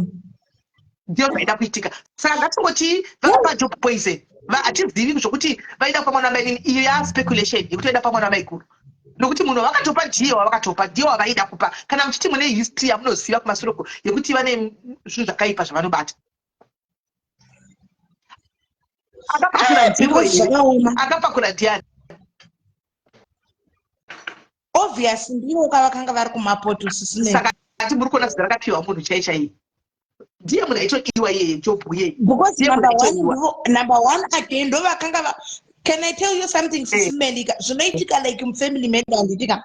Ndiyo zvaida kuitika. Saka ngatingoti vakapa Job poison. Hatizivi zvokuti vaida kupa mwana wamainini. Iyo yaspeculation yekuti vaida kupa mwana wamaiguru, nokuti munhu wavakatopa ndiye wavakatopa, ndiye wavaida kupa. Kana muchiti mune history yamunoziva kumasuroko yekuti vane zvinhu zvakaipa zvavanobata, akapakura ndiro Because here? Zvakaoma. Akapakura ndiani? Obvious ndivo kavakanga vari kumapoto, Sisi Mary. Saka ati muri kuona zita rakapiwa munhu chai chai, ndiye munhu aitodiwa iyeye, Job iyeye. Because Ndiye munhu number one, aitodiwa. Number one again, ndo vakanga va, can I tell you something, Sisi Melika? Zvinoitika like mufamily medu, handitika?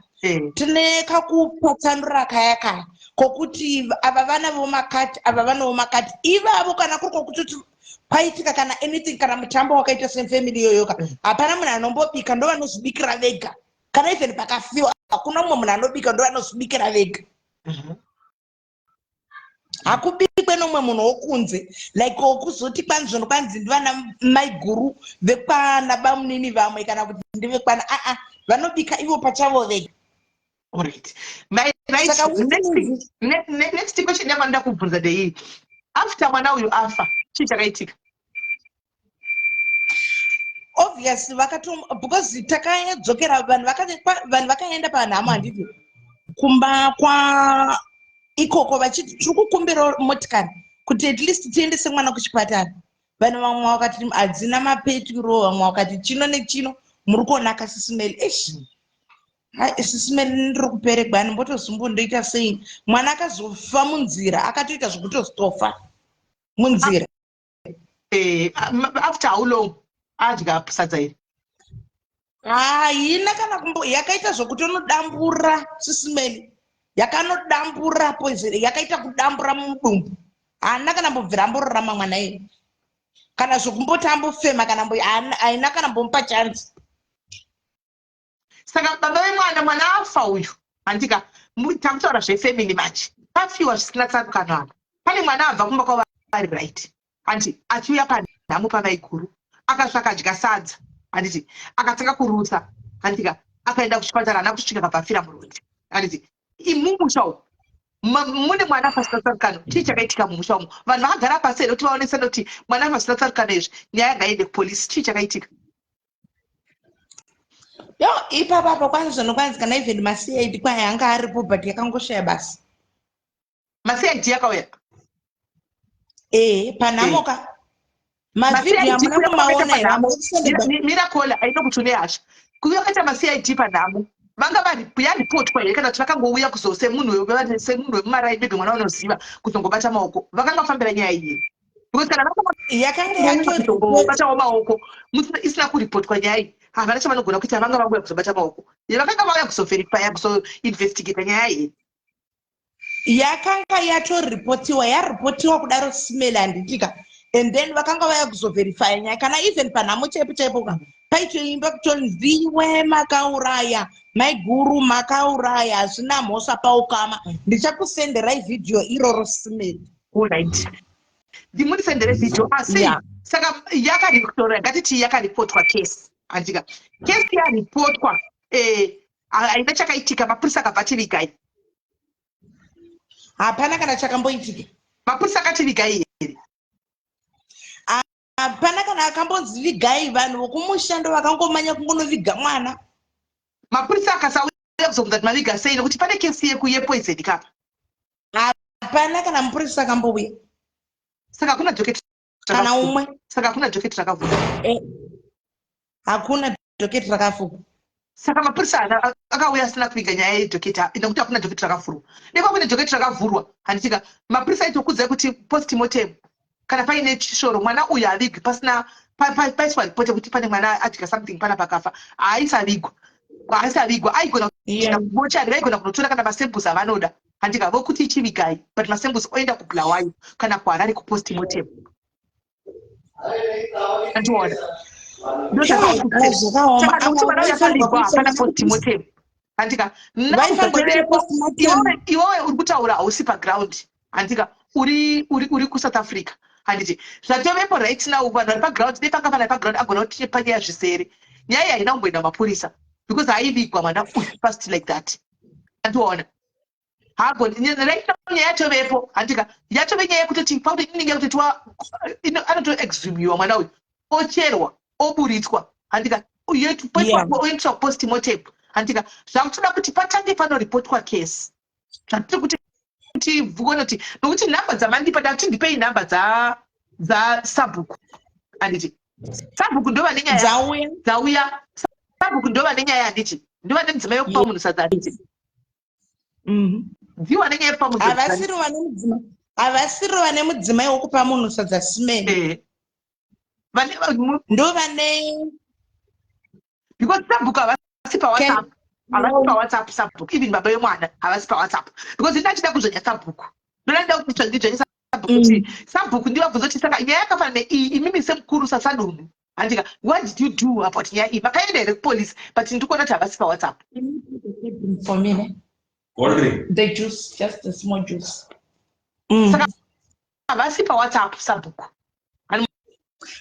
Tine kakupatsanura kaya kaya kokuti ava vana vomakati, ava vana vomakati ivavo. Kana kuri kwokutoti kwaitika kana anything, kana mutambo wakaita semufamily iyoyoka, hapana munhu anombobika, ndo vanozvibikira vega. Kana even pakafiwa, hakuna mumwe munhu anobika, ndo vanozvibikira vega. Hakubikwe nomumwe munhu wokunze, like wokuzoti kwanzi zvino kwanzi ndivana maiguru vekwana bamunini vamwe, kana kuti ndevekwana aa, vanobika ivo pachavo vega. Alright. My, right. Saka Next, next question yangu anoda kubvunza ndeiyi: after mwana uyu afa, chii chakaitika? Obviously vakato, because takadzokera, vanhu vakaenda panhamo, handiti, kumba kwa ikoko, vachiti tiri kukumbira motikari kuti at least tiendese mwana kuchipatara. Vanhu vamwe vakati hadzina mapeturo, vamwe vakati chino nechino. Muri kuona ka, Sisi Mary? Esh, hai, Sisi Mary, ndiri kuperegwa, ndimbotozumbu ndoita sei? Mwana akazofa munzira, akatoita zvekutozofa munzira. After how long adya sadza iri? Haina kana kumbo, yakaita zvokutonodambura, Sisi Mary, yakanodambura poison, yakaita kudambura mudumbu. Haana kana mbobvira ambororama mwana iye, kana zvokumboti ambofema, kana mbo haina kana mbomupa chance. Saka baba vemwana, mwana afa uyu, handika, takutaura zvefamily manje, pafiwa zvisina tsarukano apa. Pane mwana abva kumba kwavo ari right, handi, achiuya panhamo pamaiguru, akasvaka adya sadza. Handiti akatanga kurutsa, handitika akaenda kuchipatara, haana kusvika, kabva muroad. Handiti imumusha umu mune mwana pasina tsarukano? Chii chakaitika mumusha umu? Vanhu vakagara pasi here kuti vaonesane kuti mwana pasina tsarukano izvi, nyaya ngaiende kupolisi? Chii chakaitika? Yo, ipapapo kwanzi zvinokwanzi kana even maCID kwai anga aripo, but yakangoshaya basa. MaCID yakauya? Ee, panhamoka mavhidhiyo amuna kumaona here? Miracle aino kuti une hasha. Kuuya kaita maCID panhamo, vanga vari yaripotwa here, kana kuti vakangouya kuzo semunhu wemumaraini, maybe mwana unoziva, kuzongobata maoko? Vakanga vafambira nyaya iyi? Because kana yakanga yakuzongobatawo maoko isina kuripotwa nyaya iyi, havana chavanogona kuita. Vanga vangouya kuzobata maoko, vakanga vauya kuzoverifya, kuzoinvestigata nyaya iyi? Yakanga yatoripotiwa, yaripotiwa kudaro, smell, handitika? And then vakanga vaya kuzoverifya nyaya. Kana even panhamo chaipo chaipo ka, paitoimba kutonziwe, "Makauraya maiguru, makauraya, hazvina mhosva paukama." Ndichakusenderai vhidhiyo iroro, smell. Alright, ndimundisendere vhidhiyo asi. Saka yakaripotwa, ngatiti yakaripotwa kesi, handika? Kesi yaripotwa, haina chakaitika. Mapurisa akabva ativigai? Hapana kana chakamboitika. Mapurisa akativigai here? Hapana kana akambonzi vigai. Vanhu vokumushando vakangomanya kungonoviga mwana. Mapurisa akasauya kuzobvunza kuti maviga sei, nekuti pane kesi yepoison kapa? Hapana kana mupurisa akambouya. Saka hakuna docket? Kana umwe. Saka hakuna docket rakavhurwa? Eh, hakuna docket rakavhurwa. Saka mapurisa akauya asina kuviga nyaya yedocket, nekuti hakuna docket rakavhurwa. Nekwa kune docket rakavhurwa, handitika? Mapurisa aitokudzai kuti postmortem, kana paine chishoro, mwana uyu havigwi pasina paiswa ripoti yekuti pane mwana adya something pana pakafa. Haaisavigwa, haaisavigwa. Aigona kuenda kumochari, vaigona kunotora kana masamples avanoda, handika? Vokuti ichivigai, but masamples oenda kuBulawayo kana kuHarare kupostmortem, andiona? Zvakaoma. Saka nokuti mwana uyu akavigwa, hapana postmortem, handika? Vaifanirwa. Iwewe uri kutaura hausi paground, handika? Uri kuSouth Africa, handiti? Zvatovepo right now, vanhu vari paground, dei panga pana paground agona kuti panyaya zvisere. Nyaya iyi haina kumboenda mapurisa because haivigwa mwana uyu fast like that, andiona? Hagoni. Right now nyaya yatovepo, handika? Yatove nyaya yekutoti pakuti inenge yekutoti anotoexhumiwa mwana uyu, ocherwa, oburitswa, handika? Oendeswa postmortem, handika? Zvakutoda kuti patange panoripotwa kesi. Zvatiri kuti tione kuti, nokuti nhamba dzamandipa, ndakuti ndipei nhamba dzasabhuku, handiti? Sabhuku ndo vane nyaya. Dzauya. Dzauya. Sabhuku ndo vane nyaya, handiti? Ndo vane mudzimai wekupa munhu sadza, handiti? Ndiwo ane nyaya yekupa munhu sadza. Havasiri vane mudzimai wokupa munhu sadza, simeni. Ndo vane Because sabhuku havasi paWhatsApp, havasi paWhatsApp sabhuku. Even baba vemwana havasi paWhatsApp, because ndachida kuzvenya sabhuku, ndoda kuti ndidzvenye sabhuku, kuti sabhuku ndivabvunza kuti saka nyaya yakafanana neiyi, imimi semukuru sasadunhu, handika, what did you do about nyaya iyi? Makaenda here kupolisi? But ndiri kuona kuti havasi paWhatsApp. For me, ne? Cold drink. The juice, just a small juice. Saka havasi paWhatsApp sabhuku?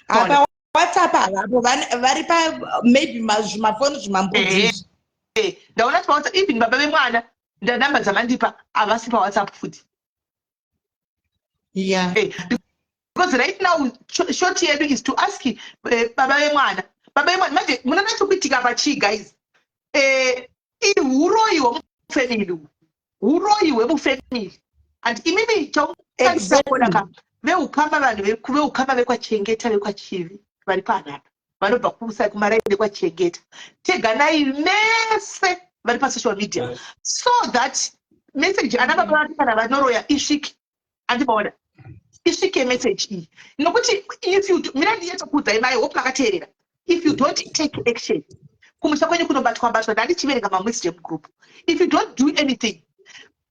Apa WhatsApp havapo. Vari pa maybe zvimafoni zvimambudzi. Ndaona kuti paWhatsApp, even baba vemwana, ndanhamba dzamandipa, havasi paWhatsApp futi. Because right now short yedu is to ask baba vemwana. Baba vemwana manje, munoona chikuitika pachii, guys? Ihuroyi hwemufamily, huroyi hwemufamily. And imimi chaungaona ka, veukama, vanhu veukama vekwaChengeta, vekwaChivi, vari panapa, vanobva kusa kumaraini kwachengeta, teganai mese vari pasocial media so that message ana baba vake kana vanoroya isvike, andimaona? Isvike message iyi, nokuti if you mina ndiyetokuudzai mai Hope makateerera, if you don't take action, kumusha kwenyu kunobatwa batwa. Ndandichiverenga mamessage emugroup. If you don't do anything,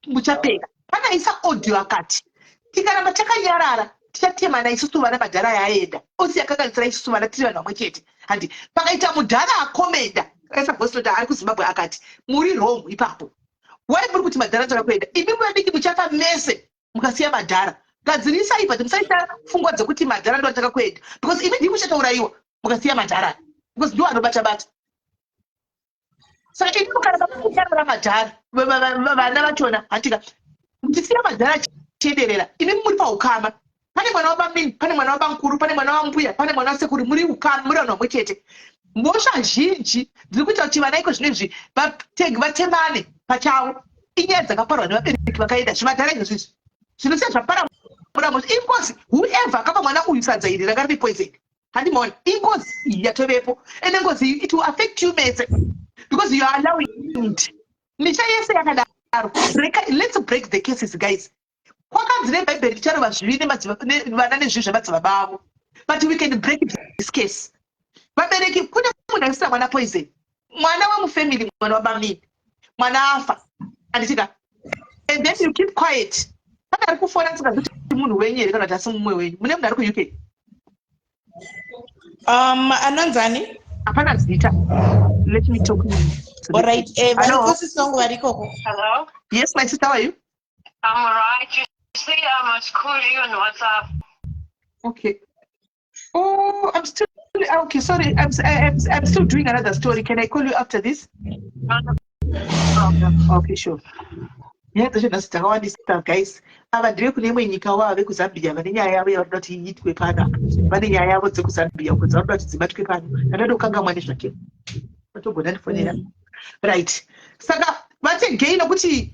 muchapera. Panaisa audio akati tikaramba takanyarara tichatemana isusu vana, madhara yaaenda osi yakakanganisira isusu vana, tiri vanhu vamwe chete, handi? Pakaita mudhara akomenda, aisa voice note ari kuZimbabwe, akati muri wrong ipapo. Wai muri kuti madhara toda kuenda? Imi vadiki muchafa mese mukasiya madhara. Gadzirisai, but musaita pfungwa dzekuti madhara ndo ataka kuenda, because imi ndii muchatourayiwa mukasiya madhara. Because ndiwo anobata bata. Saka inini kana vakunyarara madhara, vana vachona, hantika muchisiya madhara achienderera, imi muri paukama. Pane mwana wabamini, pane mwana wabamukuru, pane mwana wambuya, pane mwana wasekuru, muri ukama, muri vanhu vamwe chete. Mhosva zhinji dziri kuita kuti vana iko zvino izvi vatemane pachavo inyaya dzakaparwa nevabereki vakaenda zvimadhara izvozvo izvi zvinosiya zvaparamura mhosva. Ingozi, whoever akapa mwana uyu sadza iri ranga rine poison, handimaona ingozi iyi yatovepo. Ende ngozi iyi, it will affect you mese because you are allowing it. Misha yese yakadaro. Let's break the cases, guys. Kwakanzi neBhaibheri, ticharova zvivi vana nezvivi zvamadzibaba avo, but we can break this case. Vabereki, kune munhu aisira mwana poison, mwana wemufamily, mwana wabamini, mwana afa, handitika? And then you keep quiet. Pane ari kufona, ndisingazivi kuti munhu wenyu here kana kuti asi mumwe wenyu. Mune munhu ari kuUK? Anonzani? Hapana zita. Let me talk to Alright, Hello? Variko, sisi vangu vari ikoko. Hello? Yes, my sister, how are you? I'm alright. You see, I must call you on WhatsApp. Okay. Oh, I'm still okay. Sorry, I'm still doing another story. Can I call you after this? Not a problem. Okay, sure. Nyaya dzacho nhasi dzakawandisa, guys. Ava ndeve kune imwe nyika, wava vekuZambia, vane nyaya yavo yavanoda kuti iitwe pano. Vane nyaya yavo dzekuZambia uko dzavanoda kuti dzibatwe pano. Ndandada kukangamwa nezvake, vatogona ndifonera. Right, saka vategei, nokuti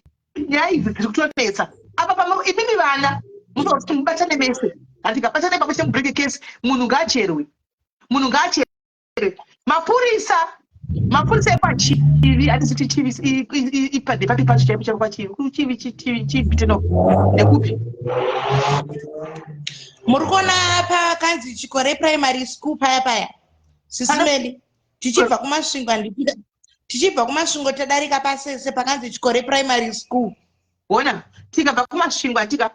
nyaya idzi dziri kutonetsa apa. Pama imimi vana munoda kuti mubatane mese, handikabatane pamwe chete mubreak case. Munhu ngaacherwe, munhu ngaacherwe. Mapurisa ekwaChivi, handisi kuti Chivi ipade papi pacho chaipo chaipo kwaChivi, kuChivi, Chivi turn-off nekupi? Muri kuona pakanzi Chikore Primary School paya paya, sisi Meli, tichibva kuMasvingo, handipita tichibva kuMasvingo, tadarika pasese pakanzi Chikore Primary School. Ona, tikabva kuMasvingo, handika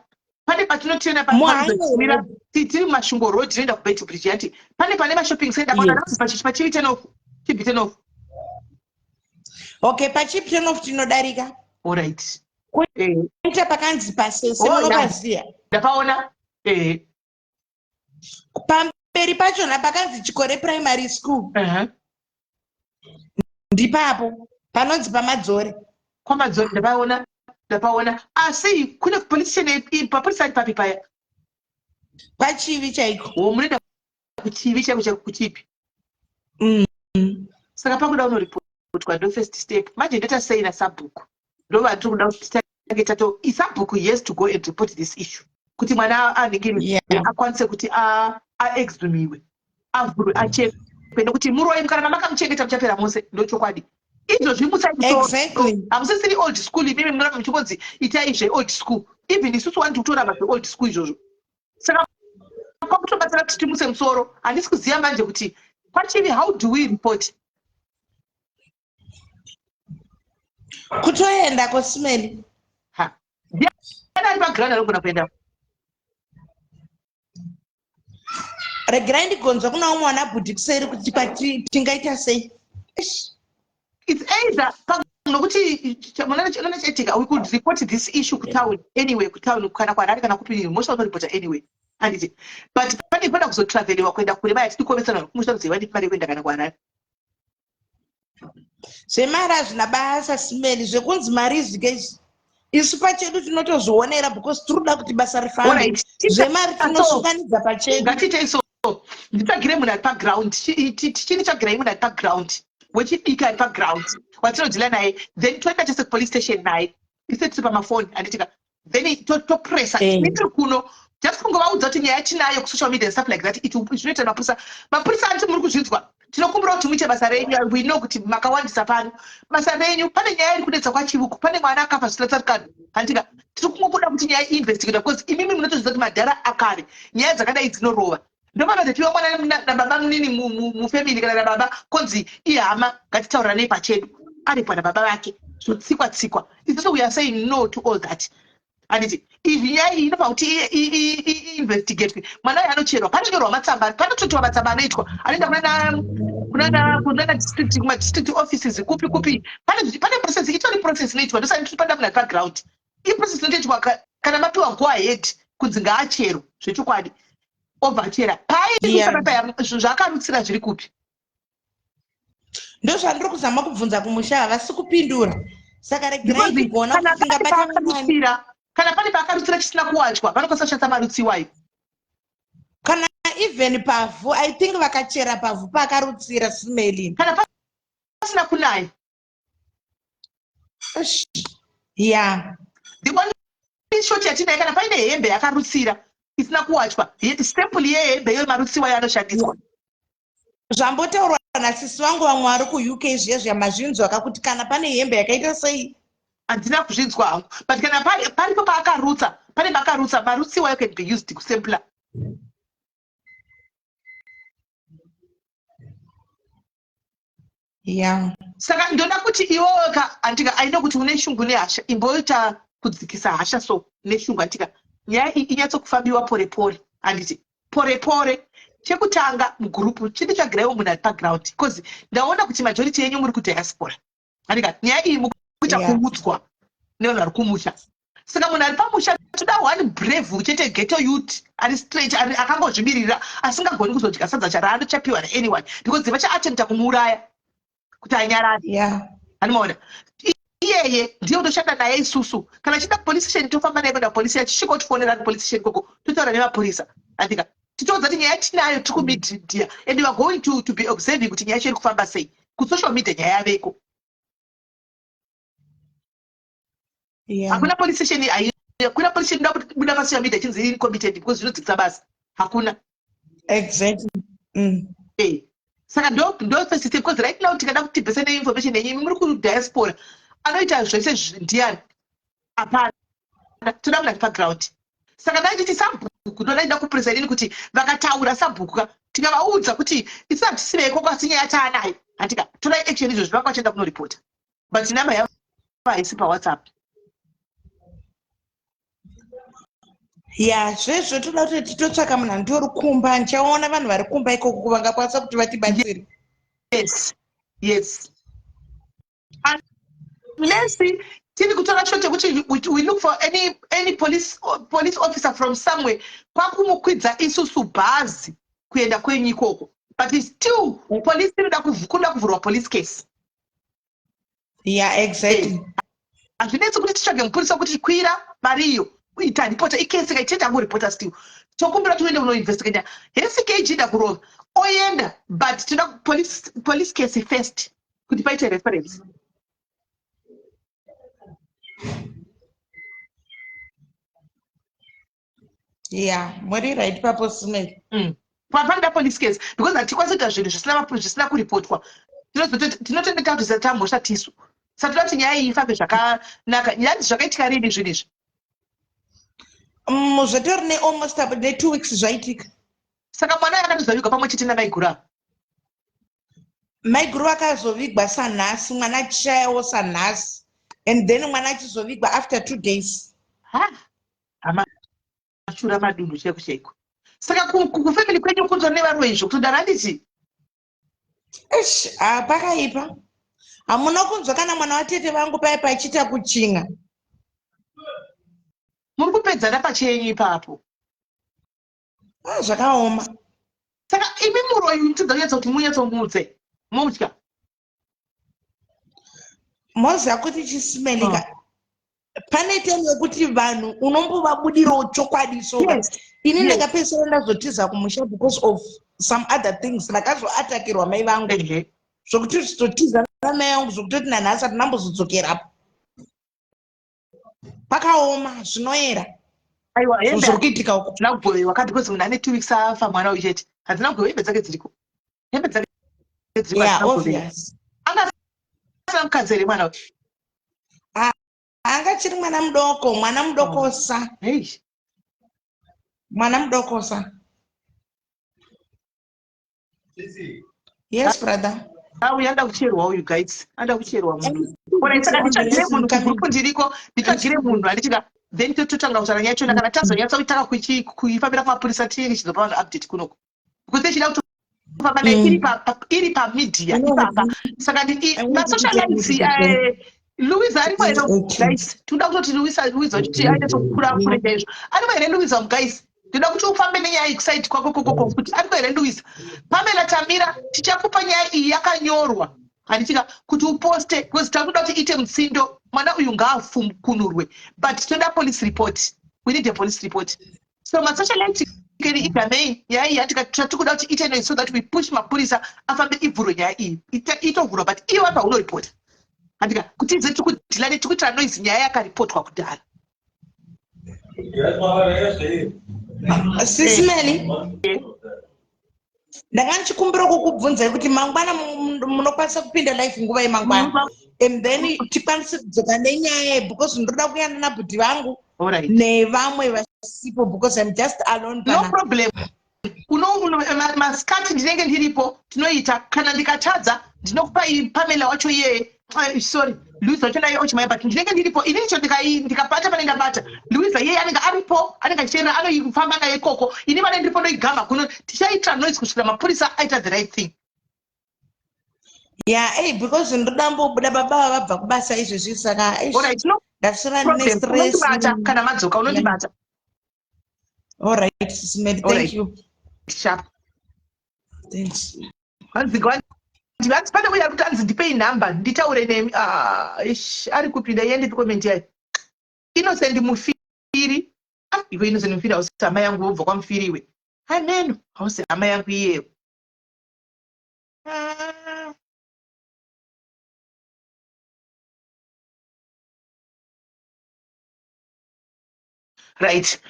pane patinotena Muhaiway. Tiri muMasvingo Road, tinoenda kuBeitbridge, yati pane mashopping center. Yes. PaChivi turn-off, Chivi turn-off. Okay, paChivi turn-off tinodarika Alright. Kuita pakanzi pasese. Oh, yeah. Munopaziya? Ndapaona. Pamberi pachona pakanzi Chikore Primary School. Ndipapo panonzi paMadzore. KwaMadzore, ndapaona, ndapaona. Asi kune police station, papurisa ari papi paya? PaChivi chaiko. O, munoenda kuChivi chaiko chaiko, kuChipi? Saka pakuda unoripotwa, ndo first step. Manje ndoita sei nasabhuku? Ndo vatiri kuda kuti titange tato isabhuku. He has to go and report this issue kuti mwana anenge akwanise kuti aexhumiwe, avhurwe, achekwe, nekuti muroyi kana makamuchengeta muchapera mose. Ndochokwadi izvozvi. Mutsai. Hamusisiri old school imimi, munoramba muchingonzi itai zveold school. Even isusu wani tikutoramba zveold school izvozvo. Saka kwakutobatsira kuti timuse musoro. Handisi kuziva manje kuti kwaChivi, how do we report? Kutoenda kosimeli. Ha, ndiani ari paground anogona kuenda? Regerai ndigonzwa kuna umwe wana bhudhi kuseri kuti tingaita sei. Eish. It's either nokuti munoona chaitika, we could report this issue kutown anyway, kutown kana kuHarare kana kupi, mosha unoripota anyway, handiti? But pane pada kuzotraveliwa kuenda kure vaya, titikomesana kumusha kuziva ndi mari yekuenda kana kuHarare. Zvemari hazvina basa, simeli. Zvekunzi mari izvike izvi, isu pachedu tinotozvionera because tiri kuda kuti basa rifambe. Zvemari tinosunganidza pachedu. Ngatiitei so, nditsvagire munhu ari paground. Chinditsvagirai munhu ari paground, wechidiki ari paground watinodhila naye, then toenda tese kupolice station naye, ise tiri pamafoni, handitika? Then topressa. Tiri kuno, just kungovaudza kuti nyaya tinayo kusocial media and stuff like that. Zvinoita mapurisa. Mapurisa, anditi muri kuzvinzwa? Tinokumbira kuti muite basa renyu. We know kuti makawandisa pano. Basa renyu. Pane nyaya iri kunetsa kwaChivuku, pane mwana akafa zvisina tsarukano, handitika? Tiri kungokuda kuti nyaya iinvestigate because imimi munotozviziva kuti madhara akare, nyaya dzakadai dzinorova. Ndopanozopiwa mwana nababa munini mufamily kana nababa, konzi ihama, ngatitauranei pachedu, aripwa nababa vake, zvotsikwa tsikwa. Isusu we are saying no to all that, handiti? Izvi nyaya iyi inofanira kuti iinvestigatwe. Mwana uyu anocherwa, panonyorwa matsamba, panototiwa matsamba anoitwa, anoenda kunana district, kumadistrict offices, kupi kupi. Pane process, itori process inoitwa. Ndosaka tiri pada munhu ari paground. Iprocess inotoitwa kana mapiwa go ahead kunzi ngaacherwe zvechokwadi, obva achera. Paairusa paya, zvaakarutsira zviri kupi? Ndozvandiri kuzama kubvunza kumusha, havasi kupindura. Saka regerai Because ndigona kana kuti pane ndingabata mani. paakarutsira, kana pane paakarutsira chisina kuwachwa, vanokwanisa kushandisa marutsi iwayo. Kana even pavhu, I think vakachera pavhu paakarutsira Simelin. Kana pasina kunaya. Ya. The only shot yatinayo, kana paine hembe yakarutsira isina kuwachwa, sample yehembe iyo, marutsi iwayo anoshandiswa. Zvambotaurwa nasisi vangu vamwe vari kuUK zviya zviya, mazvinzwaka kuti kana pane hembe yakaita sei? Handina kuzvinzwa hangu, but kana paripo paakarutsa, pane paakarutsa, marutsi iwayo can be used kusempla. Saka ndoda kuti iwewe ka, andika, aino kuti une shungu nehasha, imboita kudzikisa hasha so neshungu, andika. Nyaya iyi inyatsokufambiwa pore pore, handiti? Pore pore. Chekutanga, mugurupu chinditsvagiraiwo munhu ari paground, because ndaona kuti majority yenyu muri kudiaspora, andika. Nyaya iyi mukuita kuudzwa nevanhu vari kumusha. Saka munhu ari pamusha, toda one brave chete, ghetto youth ari straight, ari akangozvimirira, asingagoni kuzodya sadza charaanochapiwa naanyone, because vachaattempta kumuuraya kuti anyarare. Anomaona iyeye ndiye utoshanda naye isusu. Kana achida police station, tofamba naye kuenda police, achisvika otifonera police station koko, totaura nemapurisa, andika. Titoudza kuti nyaya tinayo, tiri kumedia, and we are going to be observing kuti nyaya yacho iri kufamba sei kusocial media. Nyaya yaveko. Hakuna police station, hakuna police station inoda kubuda pasocial media ichinzi incompetent, because zvinodzikisa basa. Hakuna. Eh. Saka ndo first step, because right now tikada kuti tibvese neinformation yenyu, imi muri kudiaspora, anoita zvese ndiani? Hapana. Toda munhu ari paground. Saka dai nditi sabhuku, ndoda ida kupresa inini kuti vakataura sabhuku ka, tikavaudza kuti isu hatisive ikoko, asi nyaya taanayo, handika, torai action izvozvi. Vanga vachienda kunoripota, but namba yavo haisi paWhatsApp. Ya, zvezvo toda kuti titotsvaka munhu anditori kumba. Ndichaona vanhu vari kumba ikoko vangakwanisa kuti vatibatsire. Yes, unless tiri kutora shot yekuti we look for any police officer from somewhere, kwakumukwidza isusu bhazi kuenda kwenyu ikoko. But still police inoda kuda kuvhurwa police case. Yeah, exactly. Hazvinetsi kuti titsvage mupurisa kuti kwira mari iyo, ita ripota ikesi kaitete, angoripota. Still tokumbira kuti uende unoinvestigata hesi kg dakurova, oenda, but toda police case first kuti paite reference. Ya, muri right papo, Simeli. Panoda police case, because hatikwanisi kuita zvinhu zvisina kuripotwa. Tinotenda kuti tamhosva tisu. Saka toda kuti nyaya iyi ifambe zvakanaka. Yanzi zvakaitika rini zvinhu izvi? Zvatori nealmost ne2 weeks zvaitika. Saka mwana akatozovigwa pamwe chete namaiguru ava? Maiguru vakazovigwa sanhasi, mwana achishayawo sanhasi, and then mwana achizovigwa after 2 days. Ha, hamashura madunhu chaiko chaiko. Saka kufamily kwenyu kunzwa nevaroyi zvokutodaro, handiti? Ish, pakaipa. Hamuna kunzwa kana mwana watete vangu paya pachiita kuchinga? Muri kupedzana pachenyu ipapo. Ah, zvakaoma. Saka imi muroyi mutidza kunyatsa kuti munyatsomutse mutya. Moziva kuti chisimelika, pane time yekuti vanhu unombovabudirawo chokwadi. So ini ndakapedzisira ndazotiza kumusha because of some other things. Ndakazoatakirwa mai vangu zvokuti zotiza namai vangu, zvokutoti nanhasi hatinambozodzokerapo. Pakaoma, zvinoera. Aiwa, hembe zviri kuitika uko. Hatina kugovewa ka, because munhu ane 2 weeks afa mwana uyu chete. Hadzina kugovewa, hembe dzake dziriko, hembe dzake dziriko. Yeah. Hadzina kugovewa. Obvious. Anga asina mukadzi here mwana uyu? Anga chiri mwana mudoko, mwana mudokosa. Hei. Mwana mudokosa. Yes, brother. Uyu anoda kucherwa uyu, guys, anoda kucherwa munhu. Alright, saka nditsvagire munhu kugurupu ndiriko, nditsvagire munhu, handitika? Then totanga kutaura nyaya yachona. Kana tazonyatsa kutanga kuifambira kumapurisa, tinenge tichizopa vanhu update kunoko, because tichida kutofamba naye iri pamedia ipapa. Saka masocialites, Louisa arimo here, guys? Tinoda kutoti Louisa uchiti anyatso-kukura akure chaizvo. Arimo here Louisa, guys? Ndinoda kuti ufambe nenyaya iyi kusite kwako kokoko, kuti ariko here Louisa. Pamela Tamira, tichakupa nyaya iyi yakanyorwa. Handitika kuti uposte because takuda kuti ite mutsindo. Mwana uyu ngaafukunurwe, but tinoda police report. We need a police report. So masocialite keni igamei nyaya iyi tikuda kuti ite noise so that we push mapurisa afambe ivhurwe nyaya iyi. Itovhurwa, but iwe paunoripota, handika kuti ize tikudhila tikuitira noise nyaya yakaripotwa kudhara. Sisi Melly, ndanga ndichikumbira kukubvunzai kuti mangwana munokwanisa kupinda live nguva yemangwana, and then tikwanise kudzoka nenyaya, because ndoda kuyanda nabhudhi vangu nevamwe vasipo, because I'm just alone. No problem. Masikati ndinenge ndiripo, tinoita. Kana ndikatadza, ndinokupai Pamela wacho iyeye, sorry, Louisa wacho naye ochimaya, but ndinenge ndiripo inini cho ndikabata pane ndabata. Louisa iyeye anenge aripo, anenge achienda, anoifamba naye ikoko. Ini pane ndiripo, ndoigama kuno, tichaita noise kusvikira mapurisa aita the right thing. Ya, ei, because ndoda mbobuda, baba vabva kubasa izvezvi, saka Alright, no ndasara problem. nestress. Unondibata kana madzoka, unondibata. Alright, Sisi Melly, thank you. Sharp. Thanks. Hanzi hanzi pane uya kuti anzi ndipei nhamba nditaure nemi. Ah, ish, ari kupinda iende comment yayo. Innocent Mufiri. Ah, iwe Innocent Mufiri, hausi hama yangu, wobva kwaMufiri iwe. Hameno, hausi hama yangu iyeyo. Ah. Right,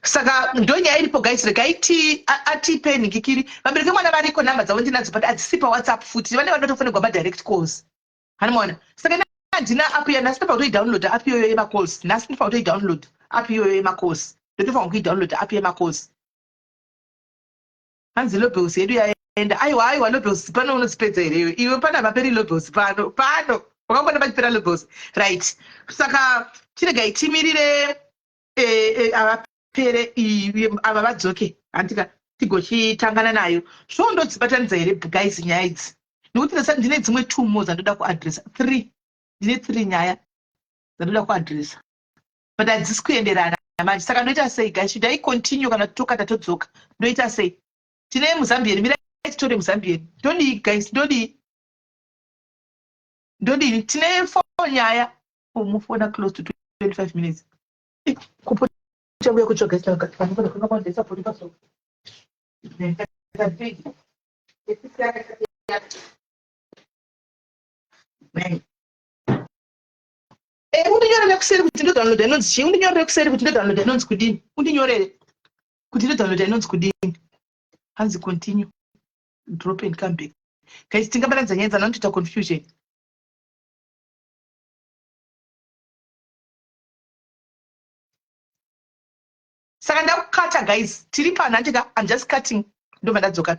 saka ndonyaya iripo, guys. Regai atipe nhingikiri. Vabereki vemwana variko, nhamba dzavo ndinadzo, but hadzisi paWhatsApp futi. Vane vanotofonegwa madirect calls, hanimaona? Saka ina handina app ya nhasi, ndofanira kutoidownload app iyoyo yemacalls. Nhasi ndofanira kutoidownload app iyoyo yemacalls, ndotofanira kuidownload app yemacalls. Hanzi lobels yedu yaenda. Aiwa, aiwa, lobels pano unodzipedza here iwe? Iwe pana vaperi lobels pano, pano wakambona pachipera lobels? Right, saka chiregai timirire avapere ava vadzoke, handika tigochitangana nayo. So ndodzibatanidza here, guys, nyaya idzi? Nekuti ndine dzimwe two more dzandoda kuadressa, three, ndine three nyaya dzandoda kuadressa, but hadzisi kuenderana manje. Saka ndoita sei, guys? Should I continue kana tokata todzoka? Ndoita sei? Tine muZambian, mirai titore muZambian. Ndodii, guys? Ndodii, ndodini? Tine four nyaya. Mufona close to 25 minutes. Kupota changu yakutsvaga. Saka undinyorere kuseri kuti ndodownloada inonzi chii. Undinyorere kuseri kuti ndodownloada inonzi kudini. Undinyorere kuti ndodownloada inonzi kudini. Hanzi continue, drop and come back. Guys, tingabatanidza nyaya dzana, notoita confusion. Saka ndakukata, guys. Tiri pano, handika? I'm just cutting, ndobva ndadzoka.